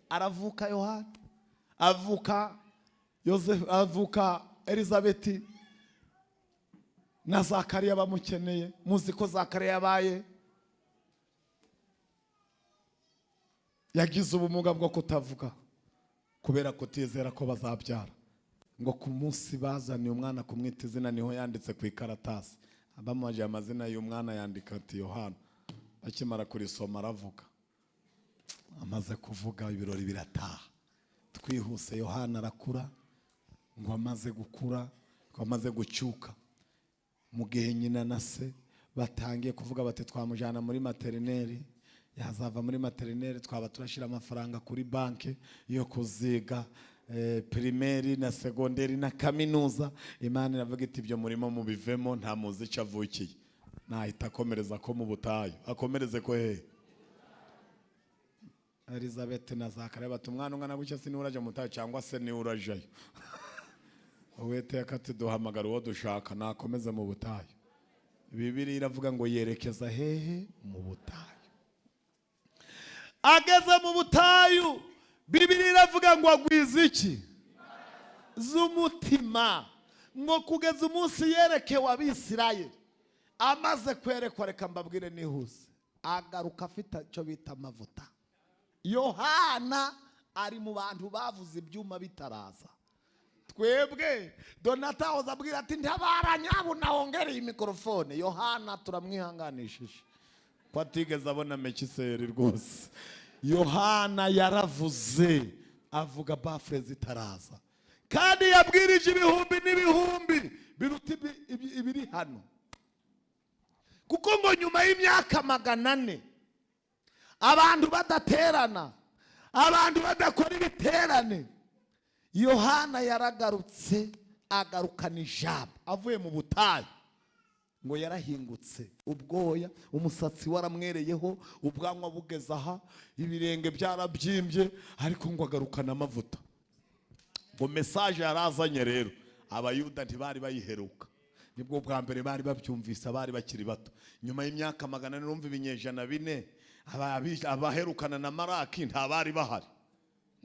Aravuka Yohana, avuka Yosefu, avuka Elizabeti na Zakariya bamukeneye. Muzi ko Zakariya yabaye yagize ubumuga bwo kutavuga kubera kutizera ko bazabyara. Ngo ku munsi bazaniye umwana kumwita izina, niho yanditse ku ikaratasi, bamubaje amazina y'umwana, yandika ati: "Yohana." Bakimara kurisoma aravuga. Amaze kuvuga, ibirori birataha. Twihuse, Yohana arakura. Ngo amaze gukura, ngo amaze gucyuka, mu gihe nyina na se batangiye kuvuga bati: "Twamujyana muri materineri, yazava muri materineri twaba turashyira amafaranga kuri banki yo kuziga primaire na segonderi na kaminuza." Imana iravuga iti: "Ibyo murimo mubivemo, nta muzi icyo avukiye." Nahita akomereza ko mu butayu, akomereze ko hehe? Elizabeth na Zakariya bati: "Umwana ungana gutya si niwe urajya mu butayu, cyangwa se niwe urajyayo?" Uwiteka ati: "Duhamagara uwo dushaka, nakomeze mu butayu." Bibiliya iravuga ngo yerekeza hehe? Mu butayu. Ageze mu butayu, Bibiliya iravuga ngo agwiza iki? Z'umutima. Ngo kugeza umunsi yerekewe Abisirayeli. Amaze kwerekwa, reka mbabwire nihuse, agaruka afite icyo bita amavuta. Yohana ari mu bantu bavuze ibyuma bitaraza. Twebwe Donata ahoza abwira ati: "Ntabara nyabuna, wongereye mikorofone." Yohana turamwihanganishije ko atigeze abona mekiseri rwose. Yohana yaravuze, avuga baffle zitaraza, kandi yabwirije ibihumbi n'ibihumbi biruta ibiri hano, kuko ngo nyuma y'imyaka 400 abantu badaterana, abantu badakora ibiterane, Yohana yaragarutse, agarukana ijambo avuye mu butayu. Ngo yarahingutse, ubwoya, umusatsi waramwereyeho, ubwanwa bugeze aha, ibirenge byarabyimbye, ariko ngo agarukana amavuta. Ngo message yarazanye rero, Abayuda ntibari bayiheruka, nibwo bwa mbere bari babyumvise, abari bakiri bato. Nyuma y'imyaka 400, urumva ibinyejana 4, abaherukana na Maraki ntabari bahari.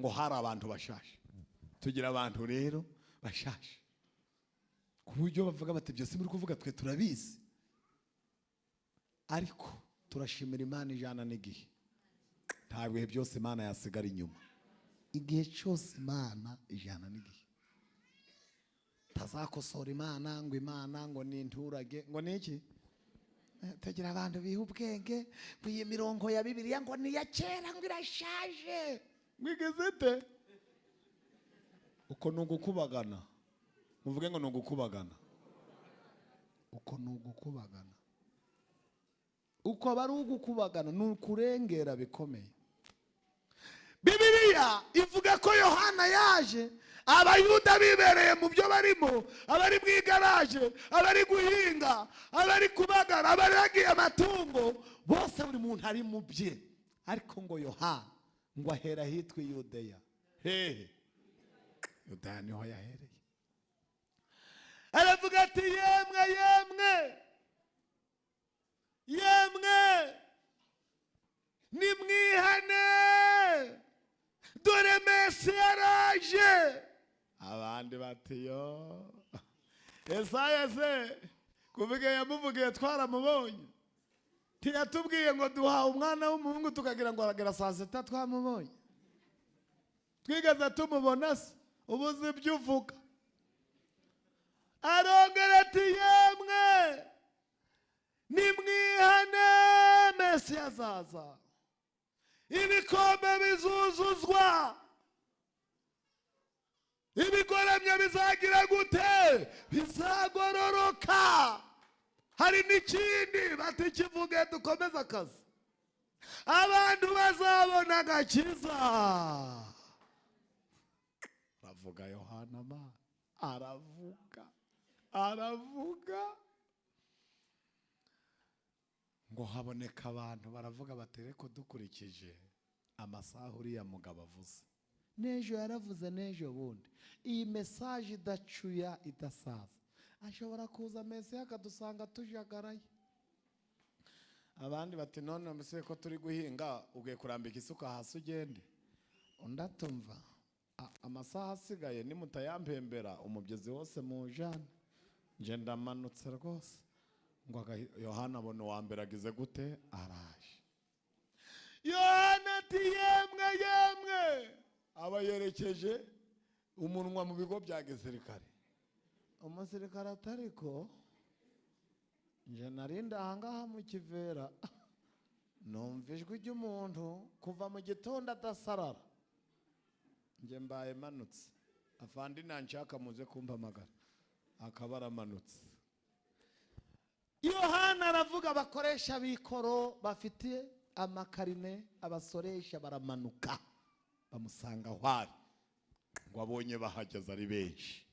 Ngo hari abantu bashaje. Tugira abantu rero bashaje ku buryo bavuga bati: "Byose muri kuvuga twe turabizi." Ariko turashimira Imana ijana n'igihe. Nta bihe byose Imana yasigara inyuma. Igihe cyose Imana ijana n'igihe. Tazakosora Imana ngo Imana ngo ni inturage, ngo ni iki? Tugira abantu biha ubwenge ngo iyi mirongo ya Bibiliya ngo ni iya kera, ngo irashaje, ngo igeze ite? Uko ni ugukubagana. Muvuge ngo ni ugukubagana. Uko ni ugukubagana, uko aba ari ugukubagana, ni ukurengera bikomeye. Bibiliya ivuga ko Yohana yaje Abayuda bibereye mu byo barimo, abari mu igaraje, abari guhinga, abari kubagara, abaragiye amatungo, bose buri muntu ari mu bye. Ariko ngo Yohana ngo ahera ahitwa Yudeya. Hehe? Yudeya niho yahereye. Aravuga ati yemwe yemwe yemwe, nimwihane, dore Mesi yaraje. Abandi bati yo, Yesaya se kuvuga yamuvugiye twaramubonye, ntiyatubwiye ngo duhawe umwana w'umuhungu tukagira ngo aragera saa sita twamubonye, twigeze tumubona se? Ubuze ibyo uvuga. Arongera ati yemwe nimwihane, Mesi azaza, ibikombe bizuzuzwa, ibigoramye bizagira gute? Bizagororoka. Hari n'ikindi batikivuge dukomeze akazi, abantu bazabona agakiza. Aravuga Yohana ma aravuga aravuga ngo haboneka abantu baravuga bati reko dukurikije amasaha uriya mugabo avuze, n'ejo yaravuze n'ejo bundi, iyi mesaje idacuya idasaza, ashobora kuza Mesiya akadusanga tujagaraye. Abandi bati none mbese ko turi guhinga ugiye kurambika isuka hasi ugende. Undi atumva amasaha asigaye nimutayampembera umubyizi wose mujana, nje ndamanutse rwose. Ngo Yohana abona uwa mbere agize gute? Araje. Yohana ati yemwe yemwe, aba yerekeje umunwa mu bigo bya gisirikare. Umusirikare atariko nje narinda ahangaha mu kivera, numva ijwi ry'umuntu kuva mu gitondo adasarara, nje mbaye manutse, afandi nanshaka muze kumpamagara, akaba aramanutse. Yohana aravuga abakoresha b'ikoro bafite amakarine, abasoresha baramanuka bamusanga aho ari, ngo abonye bahageze ari benshi,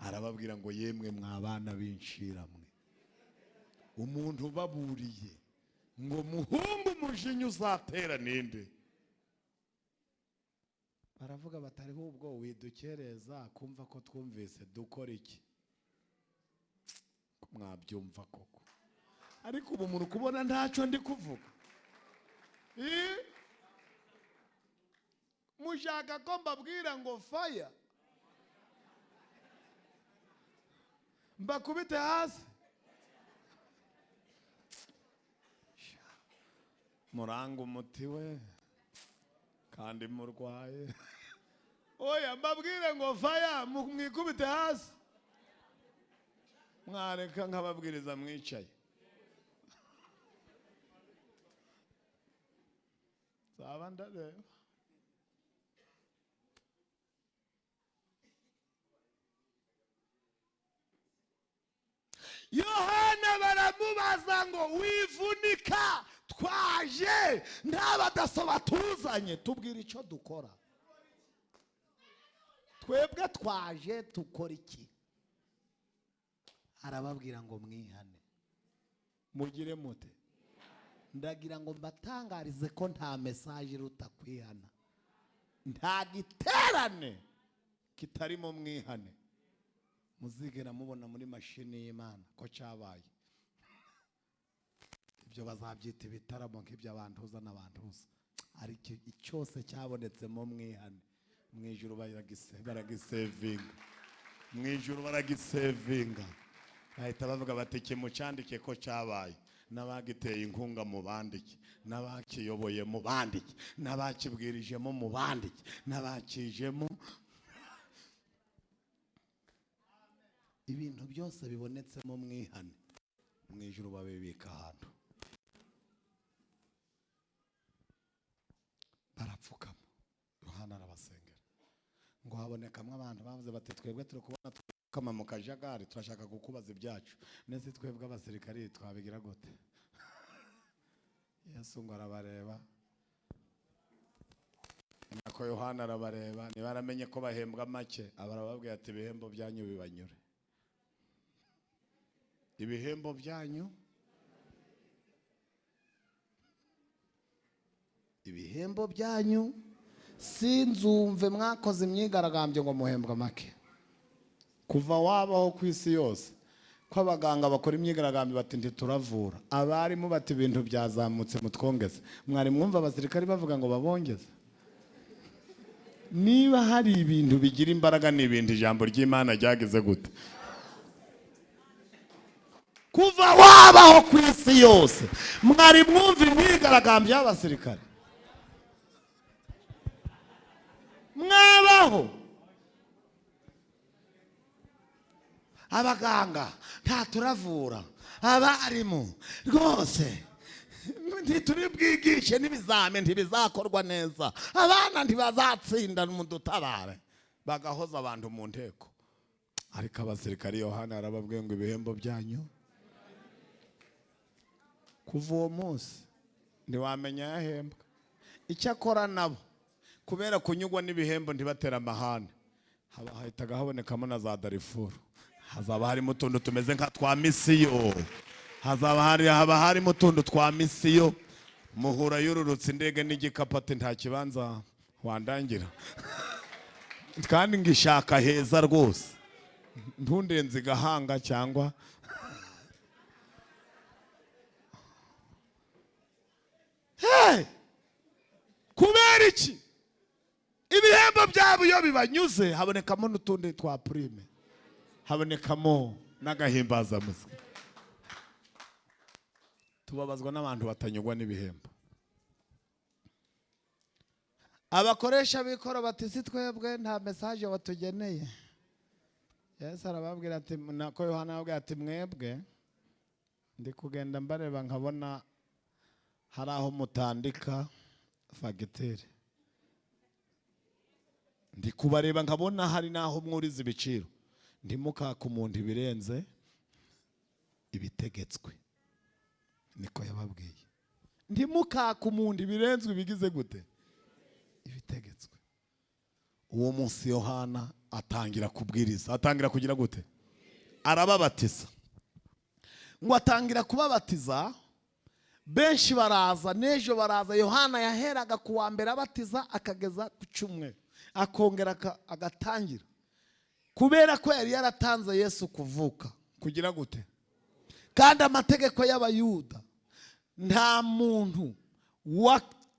arababwira ngo yemwe mwabana b'inshiramwe, umuntu ubaburiye ngo muhungu umujinya uzatera ninde? Baravuga batariho ubwo widukereza kumva ko twumvise, dukora iki? Mwabyumva koko? Ariko ubu muri kubona ntacyo ndi kuvuga. Mushaka ko mbabwira ngo fire mbakubite hasi? Muranga umuti we kandi murwaye. Oya mbabwire ngo fire mwikubite hasi, mwareka nkababwiriza mwicaye. Zaba ndareba. Yohana baramubaza ngo wivunika, twaje nta badaso batuzanye, tubwira icyo dukora, twebwe twaje tukora iki? Arababwira ngo mwihane, mugire mute. Ndagira ngo mbatangarize ko nta mesaje iruta kwihana, nta giterane kitarimo mwihane muzigera mubona muri mashini y'Imana ko cyabaye. Ibyo bazabyita ibitaramo nk'iby'abantuza n'abantuza, ariko icyose cyabonetsemo mwihane, mu ijuru baragisevinga, mu ijuru baragisevinga. Bahita bavuga bati kimucandike ko cyabaye, n'abagiteye inkunga mubandike, n'abakiyoboye mubandike, n'abakibwirijemo mubandike, n'abakijemo. Ibintu byose bibonetsemo mwihane, mu ijuru babibika ahantu. Barapfukama, Yohana arabasengera, ngo habonekamwe abantu bavuze bati twebwe turi kubona twapfukama mu kajagari, turashaka kukubaza ibyacu, nese twebwe abasirikari twabigira gute? Yesu ngo arabareba, nako Yohana arabareba, nibaramenye ko bahembwa make, abarababwira ati ibihembo byanyu bibanyure, ibihembo byanyu, ibihembo byanyu, sinzumve mwakoze imyigaragambyo ngo muhembwa make, Kuva wabaho ku isi yose ko abaganga bakora imyigaragambyo bati ntituravura, abarimu bati ibintu byazamutse mutwongeze, mwari mwumva abasirikari bavuga ngo babongeze? Niba hari ibintu bigira imbaraga ni ibintu ijambo ry'Imana ryageze gute. Kuva wabaho ku isi yose mwari mwumva imyigaragambyo y'abasirikare? Mwabaho? Abaganga nta turavura, abarimu rwose ntituri bwigishe n'ibizame ntibizakorwa neza, abana ntibazatsinda mudutabare, bagahoza abantu mu nteko. Ariko abasirikari Yohana arababwiye ngo ibihembo byanyu. Kuva uwo munsi ntiwamenya yahembwa. Icyakora nabo kubera kunyugwa n'ibihembo ntibatera amahane, hahitaga habonekamo na za Darifuru, hazaba harimo utuntu tumeze nka twa misiyo, haba harimo utuntu twa misiyo. Muhura yururutse indege n'igikapu ati nta kibanza wandangira kandi ngishaka heza rwose, ntundenze igahanga cyangwa hey! Kubera iki? Ibihembo byabo iyo bibanyuze habonekamo n'utundi twa prime, habonekamo n'agahimbazamuswi. Tubabazwa n'abantu batanyugwa n'ibihembo. Abakoresha bikora bati si twebwe nta message watugeneye. Yesu arababwira ati, nako Yohana arababwira ati mwebwe ndi kugenda mbareba nkabona hari aho mutandika fagitire, ndi kubareba nkabona hari n'aho mwuriza ibiciro, ntimukaka umuntu ibirenze ibitegetswe. Niko yababwiye, ntimukaka umuntu ibirenzwe ibigize gute? Ibitegetswe. Uwo munsi Yohana atangira kubwiriza, atangira kugira gute? Arababatiza. Ngo atangira kubabatiza, benshi baraza, n'ejo baraza. Yohana yaheraga ku wa mbere abatiza akageza ku cyumweru, akongera agatangira, kubera ko yari yaratanze Yesu kuvuka kugira gute? Kandi amategeko y'Abayuda nta muntu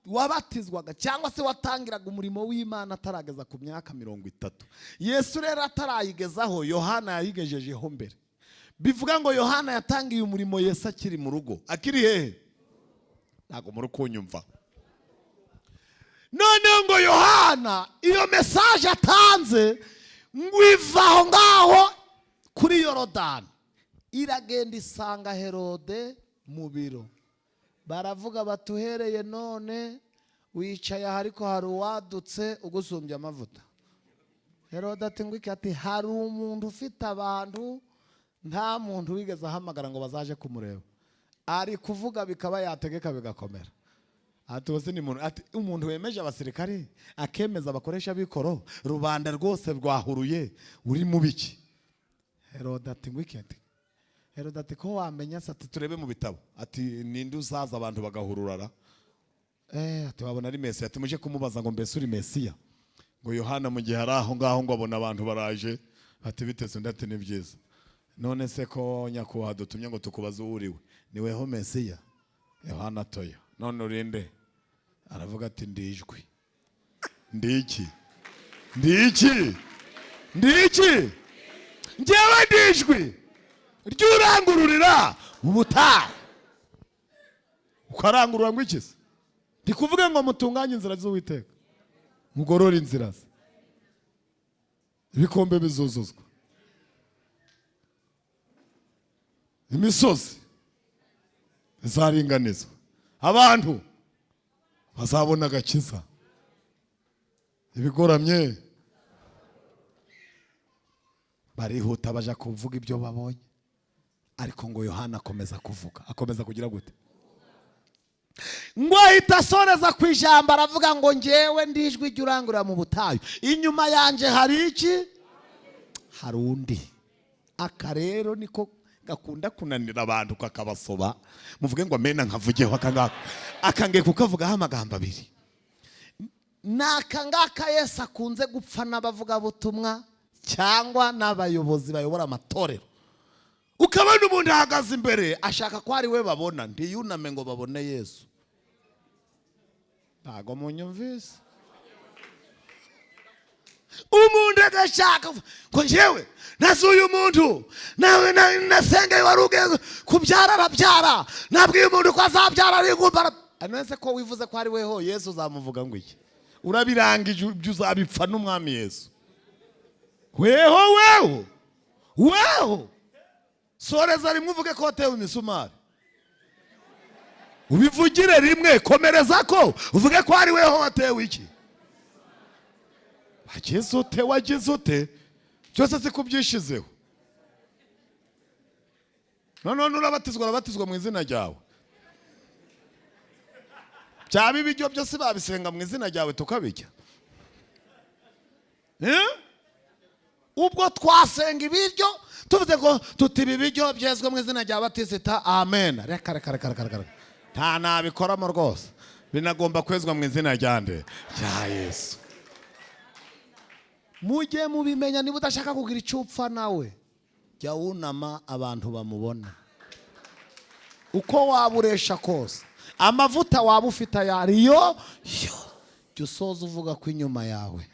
wabatizwaga cyangwa se watangiraga umurimo w'Imana atarageza ku myaka 30. Yesu rero atarayigezaho, Yohana yayigejejeho mbere. Bivuga ngo Yohana yatangiye umurimo Yesu akiri mu rugo. Akiri hehe? Ntabwo muri kunyumva. Noneho ngo Yohana iyo message atanze ngo iva aho ngaho kuri Yorodani iragenda isanga Herode mu biro. Baravuga batuhereye none wicaye aha ariko hari uwadutse ugusumbya amavuta. Herode ati ngo iki? Ati hari umuntu ufite abantu nta muntu wigeze ahamagara ngo bazaje kumureba, ari kuvuga bikaba yategeka bigakomera. Ati wose ni muntu, ati umuntu wemeje abasirikari akemeza abakoresha bikoro, rubanda rwose rwahuruye, uri mu biki? Herode ati ngo iki? Ati Herode ati ko wamenya se? Ati turebe mu bitabo. Ati ninde uzaza abantu bagahururara? Ati wabona ari Mesiya. Ati muje kumubaza ngo mbese uri Mesiya? Ngo Yohana mu gihe ari aho ngaho ngo abona abantu baraje, ati biteze. Undi ati ni byiza. None se ko nyakubahwa dutumye ngo tukubaze uwo uriwe, niweho Mesiya? Yohana atoya. None urinde? Aravuga ati ndijwi. Ndiki? Ndiki? Ndiki? Njyewe ndijwi ry'urangururira ubutayu. Ukarangurura ngo iki se? Ndi kuvuga ngo mutunganye inzira z'Uwiteka, mugorore inzira ze, ibikombe bizuzuzwa, imisozi izaringanizwa, abantu bazabona agakiza, ibigoramye barihuta baja kuvuga ibyo babonye. Ariko ngo Yohana akomeza kuvuga, akomeza kugira gute? Ngo ahita asoreza ku ijambo aravuga ngo njyewe ndijwi ry'urangurura mu butayu, inyuma yanje hari iki? Hari undi. Aka rero niko gakunda kunanira abantu kakabasoba. Muvuge ngo amena nkavugeho aka ngaka, akangiye kukavugaho amagambo abiri. Naka ngaka Yesu akunze gupfa n'abavugabutumwa Cyangwa n'abayobozi bayobora amatorero, ukabona umuntu ahagaze imbere ashaka ko ari we babona, ntiyuname ngo babone Yesu. Ntago munyumvise. Umuntu agashaka ngo njyewe nasuye umuntu, nawe nasengeye wari ugiye kubyara arabyara, nabwiye umuntu ko azabyara ari ingumba. None ko wivuze ko ari weho Yesu uzamuvuga ngo iki? Urabirangije ibyo uzabipfa n'umwami Yesu. Weho weho weho, soreza rimwe uvuge ko watewe imisumari, ubivugire rimwe, komereza ko uvuge ko ari weho watewe iki. Wagize ute, wagize ute, byose si kubyishizeho. None urabatizwa, urabatizwa mu izina ryawe. Byaba ibiryo byose babisenga mu izina ryawe tukabijya. Ubwo twasenga ibiryo tuvuze ngo tuti ibi biryo byezwe mu izina rya Batisita, amen. Reka reka reka reka reka, nta nabikoramo rwose, binagomba kwezwa mu izina rya nde? Rya Yesu. Mujye mubimenya, niba udashaka kugira icyo upfa nawe, jya wunama abantu bamubona. Uko waba uresha kose, amavuta waba ufite ayo ariyo yo, jya usoza uvuga ko inyuma yawe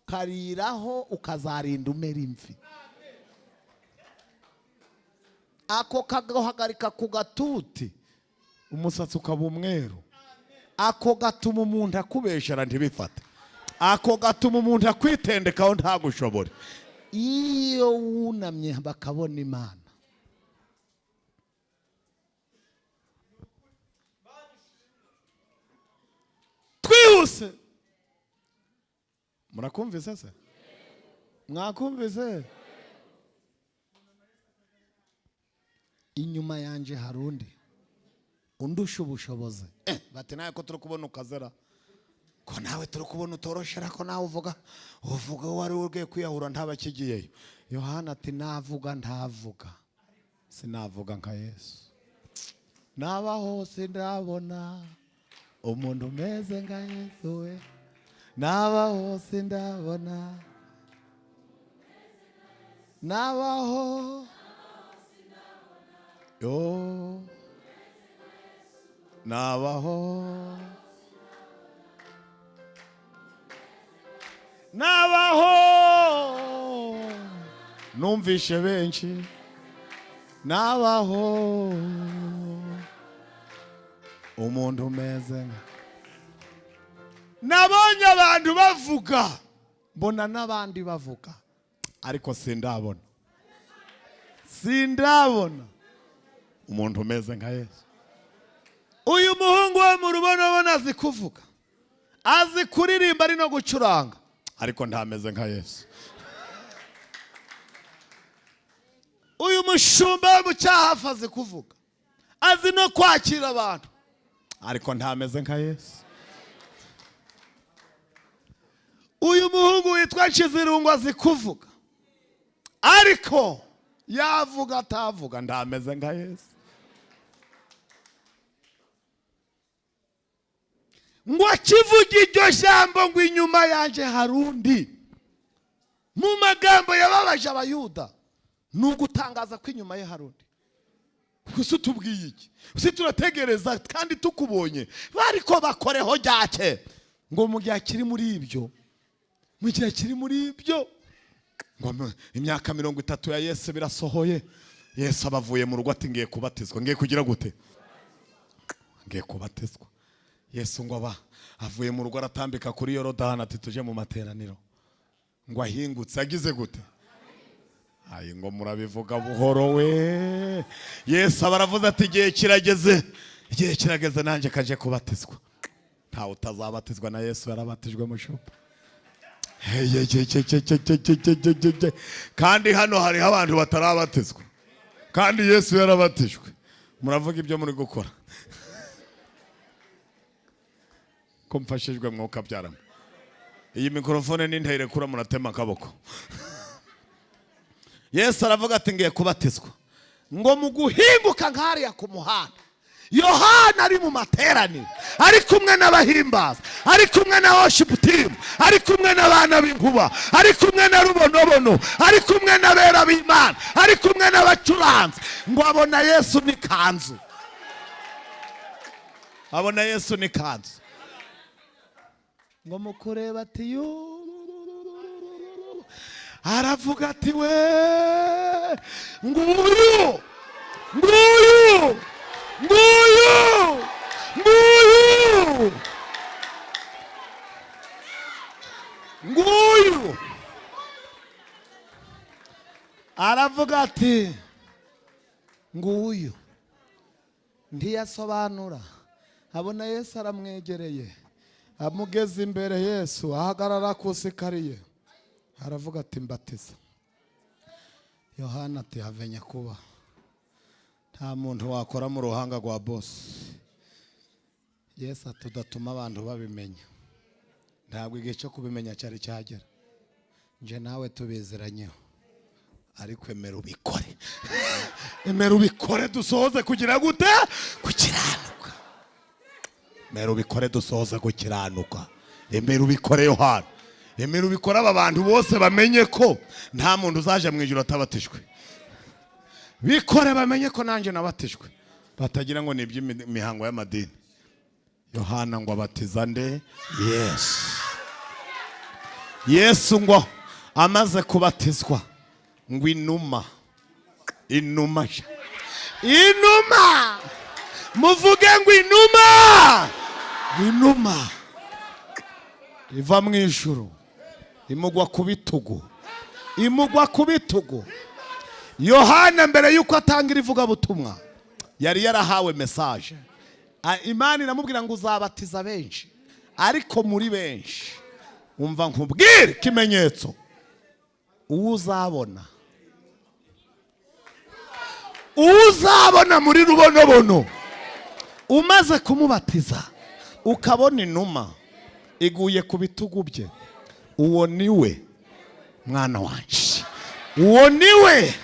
kariraho, ukazarinda umera imvi. Ako kagahagarika ku gatuti, umusatsi ukaba umweru. Ako gatuma umuntu akubeshera ntibifate. Ako gatuma umuntu akwitendekaho ntagushobore. Iyo wunamye bakabona Imana. Twihuse. Murakumvise se? Mwakumvise? Inyuma yanje hari undi undusha ubushobozi. Bati nawe ko turi kubona ukazera, ko nawe turi kubona utoroshera, ko nawe uvuga uvuga wari ugiye kwiyahura ntabakigiyeyo. Yohana ati navuga ntavuga, sinavuga nka Yesu. Nabaho sindabona umuntu umeze nka Yesu we, nabaho sindabona, nabaho yo, nabaho, nabaho, numvishe benshi, nabaho umuntu umeze nka. Nabonye abantu bavuga, mbona n'abandi bavuga, ariko sindabona, sindabona umuntu umeze nka Yesu. Uyu muhungu wo mu rubonabona azi kuvuga, azi kuririmba, ari no gucuranga, ariko ntameze nka Yesu. Uyu mushumba wo mu cyahafi azi kuvuga, azi no kwakira abantu, ariko ntameze nka Yesu. Uyu muhungu witwa Nshizirungu azi kuvuga, ariko yavuga atavuga ntameze nka Yesu. Ngo akivuga iryo jambo ngo inyuma yanje hari undi, mu magambo yababaje Abayuda ni ugutangaza ko inyuma ye hari undi. Gusa utubwiye iki? Gusa turategereza kandi tukubonye, bariko bakoreho ryake. Ngo mu gihe kiri muri ibyo, mu gihe kiri muri ibyo, ngo imyaka 30 ya Yesu birasohoye. Yesu abavuye mu rugo ati ngiye kubatizwa. Ngiye kugira gute? Ngiye kubatizwa. Yesu ngo aba avuye mu rugo aratambika kuri Yorodani ati tuje mu materaniro. Ngo ahingutse agize gute? Ayi ngo murabivuga buhoro we. Yesu abaravuze ati igihe kirageze, igihe kirageze nanjye kaje kubatizwa. Ntawe utazabatizwa na Yesu yarabatijwe mushupa. Kandi hano hariho abantu batarabatizwa, kandi Yesu yarabatijwe. Muravuga ibyo muri gukora. Ko mfashijwe mwuka byarama. Iyi mikrofone n'intayirekura muratema akaboko. Yesu aravuga ati ngiye kubatizwa. Ngo mu guhinguka nkariya ku muhanda, Yohana ari mu materaniro, ari kumwe n'abahimbaza, Ari kumwe na worship team, ari kumwe n'abana b'inkuba, ari kumwe na Rubonobono, ari kumwe n'abera b'Imana, ari kumwe n'abacuranzi. Ngo abona Yesu n'ikanzu, abona Yesu n'ikanzu. Ngo mukureba ati yu, aravuga ati we, nguyu nguyu nguyu nguyu nguyu. Aravuga ati nguyu. Ntiyasobanura, abona Yesu aramwegereye, amugeze imbere. Yesu ahagarara ku sikariye, aravuga ati mbatiza. Yohana ati have nyakuba, nta muntu wakora mu ruhanga rwa boss. Yesu ati udatuma abantu babimenya, ntabwo igihe cyo kubimenya cyari cyagera, nje nawe tubiziranyeho, ariko emera ubikore, emera ubikore dusohoze kugira gute? Gukiranuka. Emera ubikore dusohoze gukiranuka. Emera ubikore Yohana, emera ubikore aba bantu bose bamenye ko nta muntu uzaje mu ijuru atabatijwe. Bikore bamenye ko nanjye nabatijwe, batagira ngo ni iby'imihango y'amadini. Yohana ngo abatiza nde? Yesu. Yesu ngo amaze kubatizwa, ngo inuma, inuma, inuma, muvuge ngo inuma, inuma iva mu ijuru imugwa ku bitugu, imugwa ku bitugu. Yohana mbere yuko atangira ivugabutumwa yari yarahawe message. Imana iramubwira ngo uzabatiza benshi, ariko muri benshi umva nkubwire ikimenyetso uzabona, uzabona muri Rubonobono umaze kumubatiza ukabona inuma iguye ku bitugu bye, uwo niwe mwana wanje, uwo niwe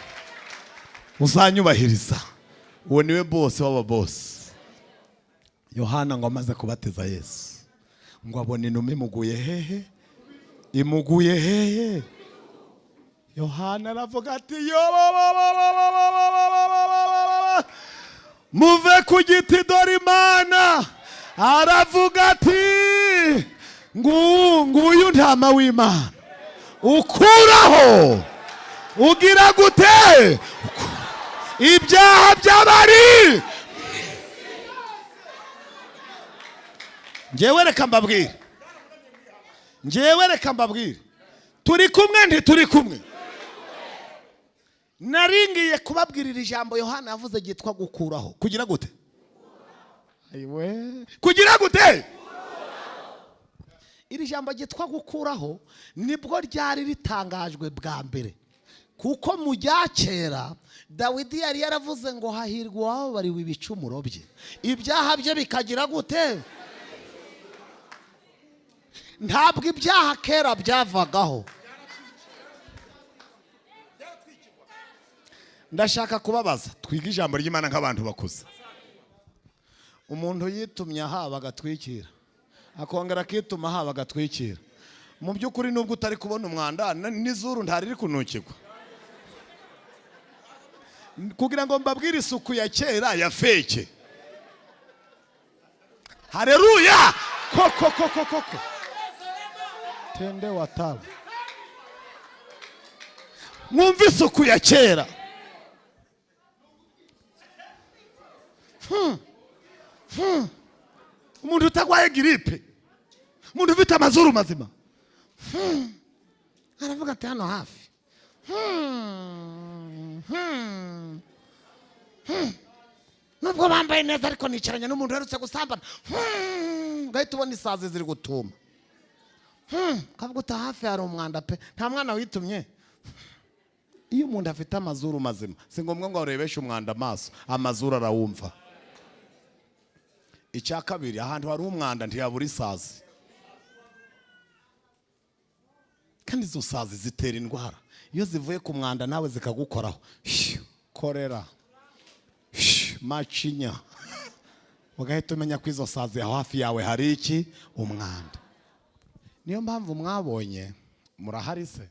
uzanyubahiriza, uwo niwe boss w'aba boss. Yohana ngo amaze kubatiza Yesu, ngo abone inuma imuguye hehe? Imuguye hehe? Yohana aravuga ati yo, muve ku giti dore Imana. Aravuga ati nguyu ntama w'Imana ukuraho, ugira gute? Ibyaha by'abari. Njyewe reka mbabwire, njyewe reka mbabwire, turi kumwe ntituri kumwe. Naringiye kubabwirira ijambo Yohana yavuze ryitwa gukuraho. Kugira gute? Ayiwe, kugira gute? Iri jambo ryitwa gukuraho nibwo ryari ritangajwe bwa mbere, kuko mu bya kera Dawidi yari yaravuze ngo hahirwa uwababariwe ibicumuro bye, ibyaha bye bikagira gute? Ntabwo ibyaha kera byavagaho. Ndashaka kubabaza, twige ijambo ry'Imana nk'abantu bakuze. Umuntu yitumye ahaba agatwikira, akongera akituma ahaba agatwikira, mu by'ukuri nubwo utari kubona umwanda n'izuru ntariri kunukirwa. Kugira ngo mbabwire isuku ya kera ya feke. Haleluya! Koko koko koko tende wataba. Mwumve isuku ya kera. Umuntu utagwaye gripe, umuntu ufite amazuru mazima, aravuga ati hano hafi nubwo bambaye neza ariko nicaranye n'umuntu uherutse gusambana, ugahita ubona isazi ziri gutuma, kavuga uti hafi hari umwanda pe, nta mwana witumye. Iyo umuntu afite amazuru mazima si ngombwa ngo arebeshe umwanda amaso, amazuru arawumva. Icya kabiri, ahantu hari umwanda ntiyabura isazi, kandi izo sazi zitera indwara. Iyo zivuye ku mwanda nawe zikagukoraho, korera, macinya, Ugahita umenya ko izo sazi aho hafi yawe hari iki? Umwanda. Niyo mpamvu mwabonye murahari se.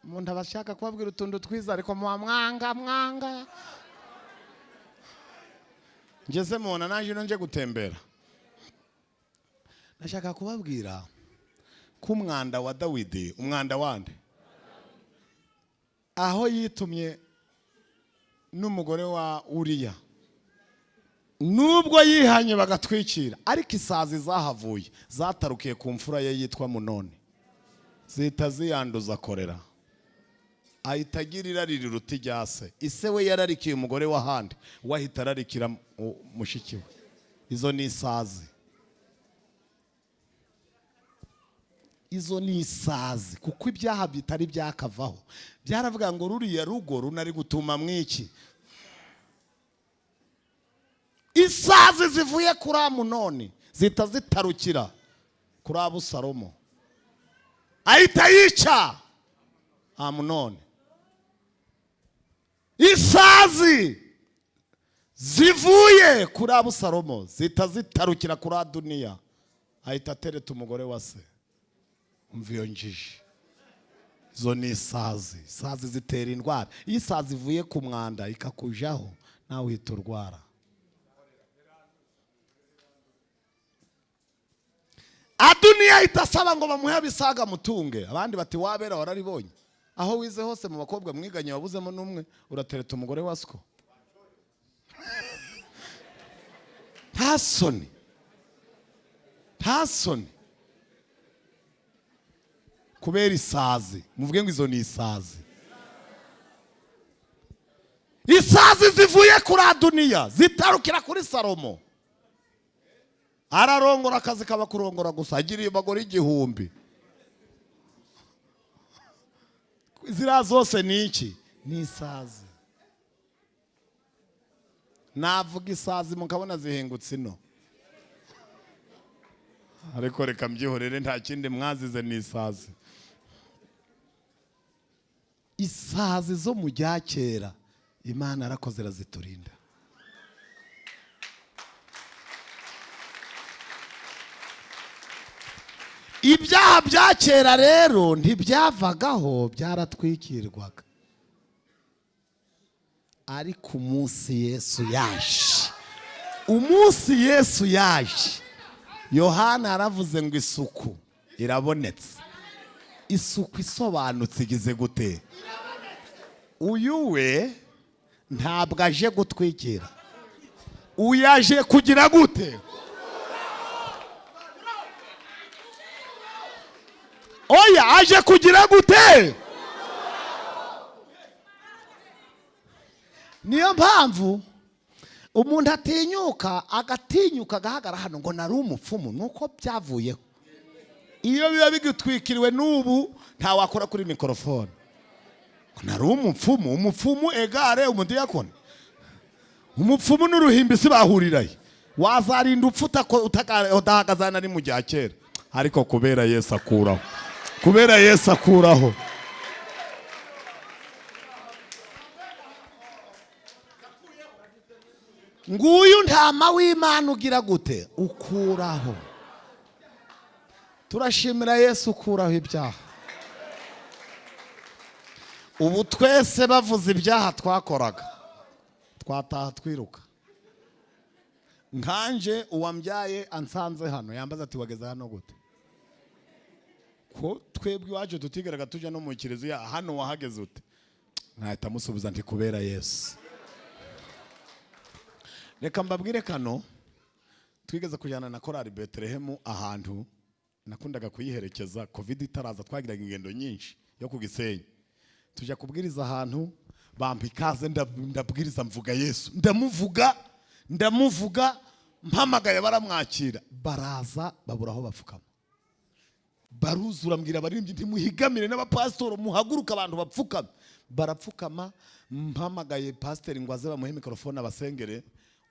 Umuntu abashaka kubabwira utuntu twiza ariko mwanga mwanga. Ngeze mubona naje ino nje gutembera. Nashaka kubabwira ko umwanda wa Dawidi, umwanda wande, aho yitumye n'umugore wa Uriya, nubwo yihanye bagatwikira, ariko isazi zahavuye zatarukiye ku mfura ye yitwa Munoni, zihita ziyanduza korera. Ahita agira irari riruta irya se. Ise we yararikiye umugore w'ahandi, we ahita ararikira mushiki we. Izo ni isazi. Izo ni isazi, kuko ibyaha bitari byakavaho. Byaravuga ngo ruriya rugo runari gutuma mwiki. Isazi zivuye kuri Amunoni zihita zitarukira kuri Abusalomo, ahita yica Amunoni. Isazi zivuye kuri Abusalomo zihita zitarukira kuri Adoniya, ahita atereta umugore wa se. Umva iyo njiji. Izo ni isazi. Isazi zitera indwara. Iyo isazi ivuye ku mwanda ikakujaho, nawe uhita urwara. Adoniya ahita asaba ngo bamuhe abisaga mutunge. Abandi bati wabera wararibonye. Aho wize hose mu bakobwa mwiganye wabuzemo n'umwe, uratereta umugore wa siko. Nta soni. Nta soni. Kubera isazi. Muvuge ngo izo ni isazi. Isazi zivuye kuri Adoniya zitarukira kuri Salomo. Ararongora akazi kaba kurongora gusa, agiriye abagore 1000. Ziriya zose ni iki? Ni isazi. Navuga isazi mukabona zihingutse ino, ariko reka mbyihorere, nta kindi mwazize, ni isazi. Isazi zo mu bya kera Imana yarakoze iraziturinda. Ibyaha bya kera rero ntibyavagaho, byaratwikirwaga. Ariko umunsi Yesu yaje, umunsi Yesu yaje, Yohana yaravuze ngo isuku irabonetse. Isuku isobanutse igize gute? Uyu we ntabwo aje gutwikira, uyaje kugira gute? Oya, aje kugira gute? Niyo mpamvu umuntu atinyuka, agatinyuka agahagara hano ngo nari umupfumu, nuko byavuyeho. Iyo biba bigutwikiriwe n'ubu ntawakora kuri mikorofone. Nari umupfumu, umupfumu egare umudiyakoni. Umupfumu n'uruhimbi si bahuriraye. Wazarinda upfa udahagazana ari mu gihe kera. Ariko kubera Yesu akuraho. Kubera Yesu akuraho. Nguyu ntama w'Imana ugira gute? Ukuraho. Turashimira Yesu ukuraho ibyaha. Ubu twese bavuze ibyaha twakoraga, twataha twiruka. Nkanje uwambyaye ansanze hano yambaza ati wageze hano gute? Ko twebwe iwacu tutigeraga tujya no mu kiliziya, hano wahageze ute? Nkahita musubiza nti kubera Yesu. Reka mbabwire kano, twigeze kujyana na korali Betelehemu ahantu nakundaga kuyiherekeza Covid itaraza, twagiraga ingendo nyinshi yo ku Gisenyi. Tujya kubwiriza ahantu, bampa ikaze, ndabwiriza mvuga Yesu, ndamuvuga mpamagaye baramwakira, baraza babura aho bapfukama, baruzura. Mbwira abaririmbyi ntimuhigamire n'abapasitoro, muhaguruka abantu bapfukame. Barapfukama, mpamagaye pasiteri ngo aze bamuhe mikorofone abasengere.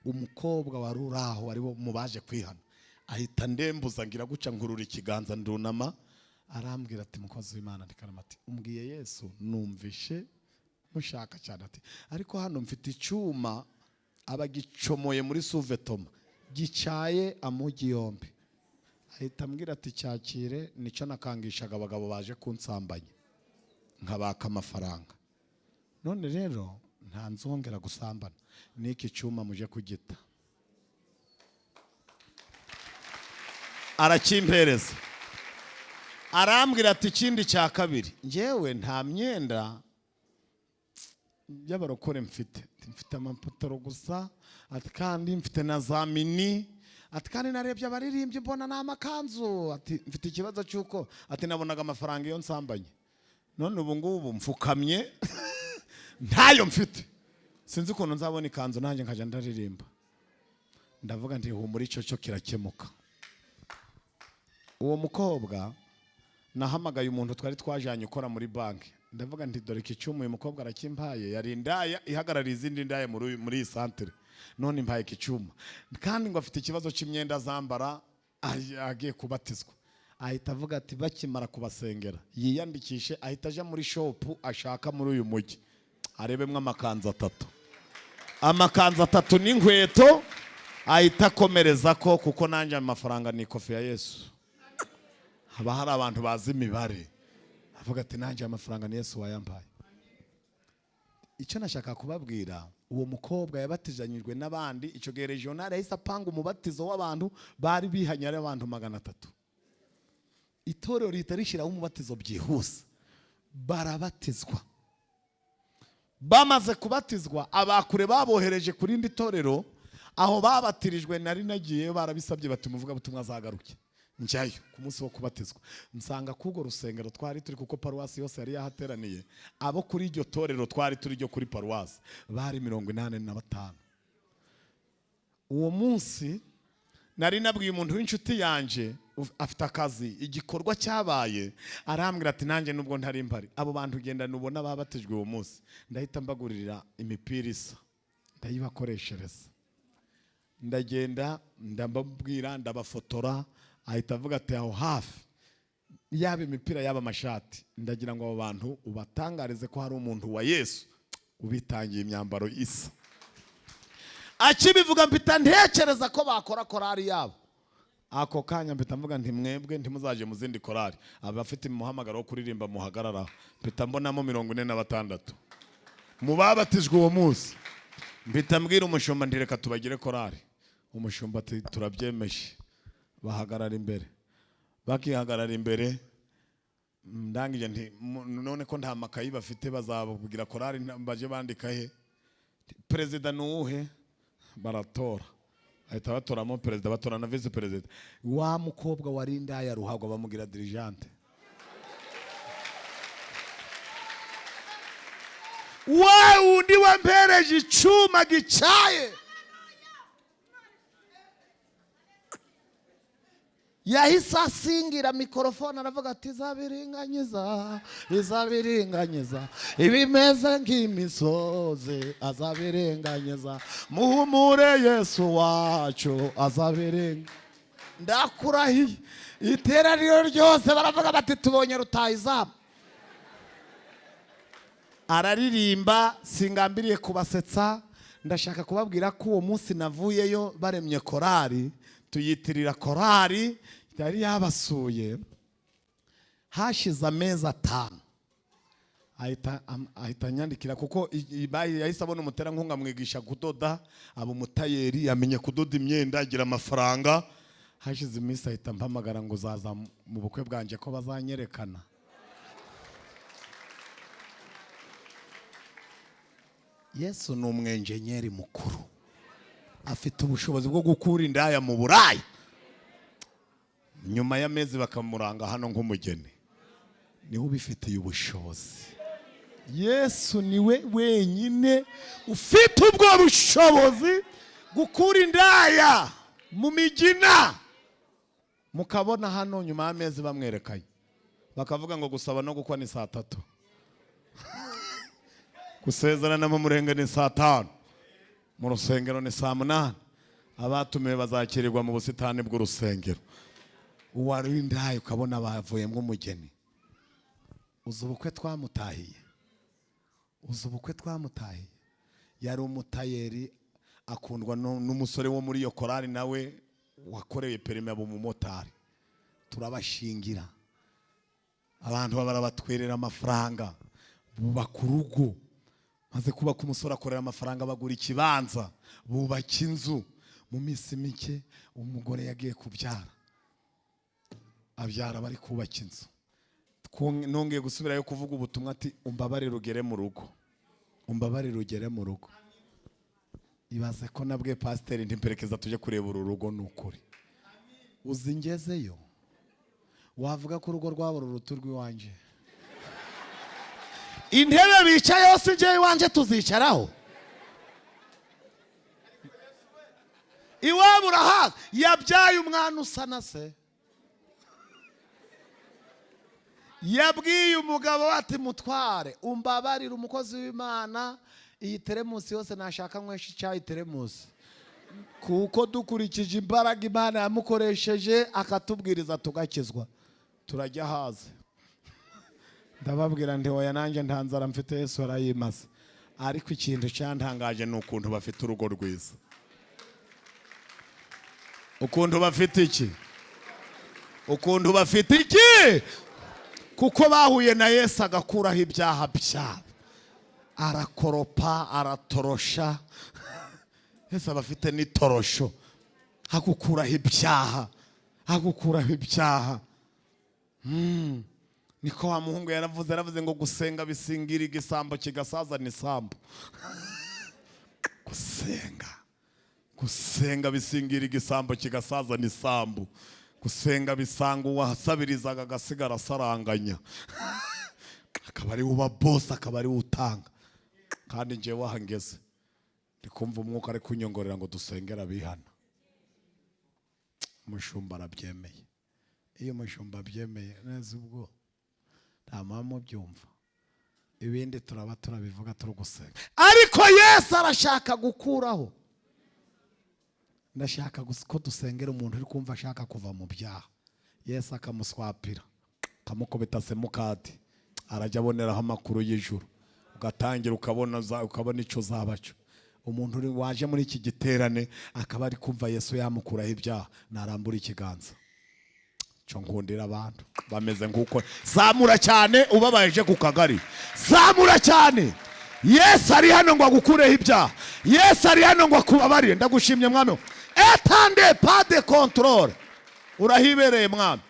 Umukobwa wari uri aho wari mu baje kwihana ahita ndembuza ngira guca nkurura ikiganza ndunama, arambwira ati mukozi w'Imana ndikarama ati umbwiye Yesu numvishe mushaka cyane, ati ariko hano mfite icyuma Abagicomoye muri suvetoma gicaye amugi yombi. Ahita ambwira ati cyakire, nicyo nakangishaga abagabo baje kunsambanya nkabaka amafaranga. None rero nta nzongera gusambana, n'iki cyuma muje kugita. Arakimpereza, arambwira ati ikindi cya kabiri, njyewe nta myenda y'abarokore mfite, mfite amapataro gusa, ati kandi mfite na za mini, ati kandi narebye abaririmbyi mbona ni amakanzu, ati mfite ikibazo cy'uko ati nabonaga amafaranga iyo nsambanye, none ubu ngubu mfukamye ntayo mfite, sinzi ukuntu nzabona ikanzu nanjye nkajya ndaririmba. Ndavuga nti humura, icyo cyo kirakemuka. Uwo mukobwa nahamagaye umuntu twari twajanye ukora muri banki, ndavuga nti dore iki cyuma uyu mukobwa arakimpaye, yari indaya ihagarariye izindi ndaya muri iyi santere, none impaye iki cyuma kandi ngo afite ikibazo cy'imyenda azambara agiye kubatizwa. Ahita avuga ati bakimara kubasengera yiyandikishe, ahita aja muri shopu ashaka muri uyu mujyi arebemwo amakanzu atatu, amakanzu atatu n'inkweto, ahita akomereza ko kuko nanjye amafaranga ni ikofi ya Yesu. Haba hari abantu bazi imibare, avuga ati nanjye amafaranga ni Yesu wayambaye. Icyo nashaka kubabwira, uwo mukobwa yabatizanyijwe n'abandi. Icyo gihe regional yahise apanga umubatizo w'abantu bari bihanye ari abantu 300. Itorero rihita rishyiraho umubatizo byihuse, barabatizwa. Bamaze kubatizwa, abakure babohereje ku rindi torero, aho babatirijwe nari nagiyeyo, barabisabye bati umuvugabutumwa azagaruke. Njyayo ku munsi wo kubatizwa, nsanga k'urwo rusengero twari turi, kuko paruwasi yose yari yahateraniye, abo kuri iryo torero twari turi ryo kuri paruwasi bari 85. Uwo munsi nari nabwiye umuntu w'inshuti yanje afite akazi, igikorwa cyabaye, arambwira ati nanjye nubwo ntari mpari, abo bantu ugenda nubona babatijwe uwo munsi ndahita mbagurira imipira isa ndayibakoreshereza. Ndagenda ndababwira, ndabafotora, ahita avuga ati aho hafi yaba imipira yaba amashati, ndagira ngo abo bantu ubatangarize ko hari umuntu wa Yesu ubitangiye imyambaro isa. Akibivuga mpita ntekereza ko bakora korari yabo. Ako kanya mpita mvuga nti mwebwe ntimuzaje mu zindi korari, abafite umuhamagaro wo kuririmba muhagararaho. Mpita mbonamo 46 mu babatijwe uwo munsi. Mpita mbwira umushumba nti reka tubagire korari. Umushumba ati turabyemeje. Bahagarara imbere, bakihagarara imbere, ndangije nti none ko nta makayi bafite bazababwira korari baje bandika he? Perezida ni uwuhe? Baratora, ahita batoramo perezida, batora na vice perezida. Wa mukobwa wari indaya ruhagwa bamugira dirigente. Wa wundi wampereje icyuma gicaye yahise asingira mikorofone aravuga ati izabiringanyiza, izabiringanyiza ibimeze nk'imisozi, azabiringanyiza, muhumure Yesu wacu azabiringa. Ndakurahiye iteraniro ryose baravuga bati tubonye rutahizamu. Araririmba, singambiriye kubasetsa, ndashaka kubabwira ko uwo munsi navuyeyo baremye korari, tuyitirira korari yari yabasuye. Hashize amezi 5 ahita anyandikira, kuko yahise abona umuterankunga amwigisha kudoda, aba umutayeri, yamenye kudoda imyenda, agira amafaranga. Hashize iminsi ahita ampamagara ngo uzaza mu bukwe bwanjye ko bazanyerekana. Yesu ni umwenjenyeri mukuru, afite ubushobozi bwo gukura indaya mu Burayi, nyuma y'amezi bakamuranga hano nk'umugeni. Niwe ubifitiye ubushobozi. Yesu niwe wenyine ufite ubwo bushobozi gukura indaya mu migina, mukabona hano nyuma y'amezi bamwerekanye, bakavuga ngo gusaba no gukwa ni saa 3, gusezerana mu murenge ni saa 5, mu rusengero ni saa 8, abatumiwe bazakirirwa mu busitani bw'urusengero. Uwari indaya ukabona bavuyemo umugeni. Uzi ubukwe twamutahiye, uzi ubukwe twamutahiye. Yari umutayeri, Akundwa n'umusore wo muri iyo korari, nawe wakoreye permis aba umumotari. Turabashingira, abantu barabatwerera amafaranga, bubaka urugo. Maze kubaka, umusore akorera amafaranga, bagura ikibanza, bubaka inzu. Mu minsi mike umugore yagiye kubyara, abyara bari kubaka inzu. Nongeye gusubirayo kuvuga ubutumwa, ati: "Umbabarire ugere mu rugo, umbabarire ugere mu rugo." Ibaze ko nabwe pasiteri ntimperekeza tujye kureba uru rugo. Ni ukuri, uzi ngezeyo wavuga ko urugo rwabo ruruta urw'iwanjye. Intebe bicayeho si njyewe iwanjye tuzicaraho. Iwabo urahazi, yabyaye umwana usa na se. Yabwiye umugabo we ati: "Mutware, umbabarire, umukozi w'Imana iyi teremusi yose nashaka nywesha icyayi teremusi, kuko dukurikije imbaraga Imana yamukoresheje akatubwiriza tugakizwa, turajya haze." Ndababwira nti: "Oya, nanjye nta nzara mfite, Yesu arayimaze." Ariko ikintu cyantangaje ni ukuntu bafite urugo rwiza, ukuntu bafite iki, ukuntu bafite iki, kuko bahuye na Yesu agakuraho ibyaha byabo, arakoropa, aratorosha. Yesu aba afite n'itorosho, agukuraho ibyaha, agukuraho ibyaha. Niko wa muhungu yaravuze, yaravuze ngo gusenga bisingira igisambo kigasazana isambu. Gusenga, gusenga bisingira igisambo kigasazana isambu. Gusenga bisanga uwasabirizaga agasigara asaranganya, akaba ari we uba boss, akaba ari we utanga. Kandi njyewe aho ngeze ndi kumva umwuka ari kunyongorera ngo dusengere abihana. Umushumba arabyemeye. Iyo umushumba abyemeye neza, ubwo nta mpamvu ubyumva, ibindi turaba turabivuga turi gusenga. Ariko Yesu arashaka gukuraho. Ndashaka gusa ko dusengera umuntu uri kumva ashaka kuva mu byaha, Yesu akamuswapira, akamukubita SIM card, arajya aboneraho amakuru y'ijuru, ugatangira ukabona ukabona icyo uzaba cyo. Umuntu uri waje muri iki giterane akaba ari kumva Yesu yamukuraho ibyaha, narambura ikiganza. Cyo nkundira abantu bameze nk'uko. Zamura cyane, ubabayeje ku kagari, zamura cyane. Yesu ari hano ngo agukureho ibyaha. Yesu ari hano ngo akubabarire. Ndagushimye, Mwami. Etande pade contrôle, urahibereye, Mwami,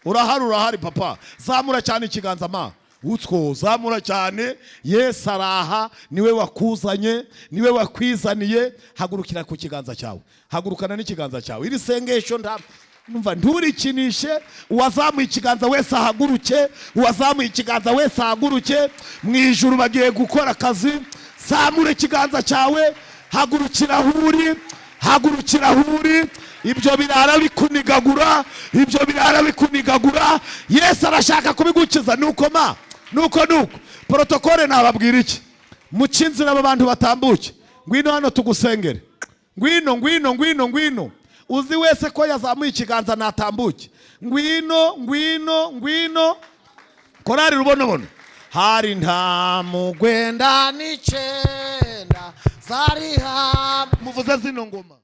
urahari, urahari, papa. Zamura cyane ikiganza ma utwo, zamura cyane. Yesu araha, niwe wakuzanye, niwe wakwizaniye. Hagurukira ku kiganza cyawe, hagurukana n'ikiganza cyawe. Iri sengesho nta numva, nturikinishe. Uwazamuye ikiganza wese ahaguruke, uwazamuye ikiganza wese ahaguruke. Mu ijuru bagiye gukora akazi. Zamura ikiganza cyawe, hagurukira aho uri, hagurukira aho uri. Ibyo birara bikunigagura, ibyo birara bikunigagura, Yesu arashaka kubigukiza. Nuko ma nuko nuko protocole, nababwira iki? Muce inzira aba bantu batambuke. Ngwino hano tugusengere, ngwino, ngwino, ngwino, ngwino. Uzi wese ko yazamuye ikiganza natambuke. Ngwino, ngwino, ngwino. Korari Rubonobono, hari nta mugwenda n'icyenda zari hamwe, muvuze zino ngoma.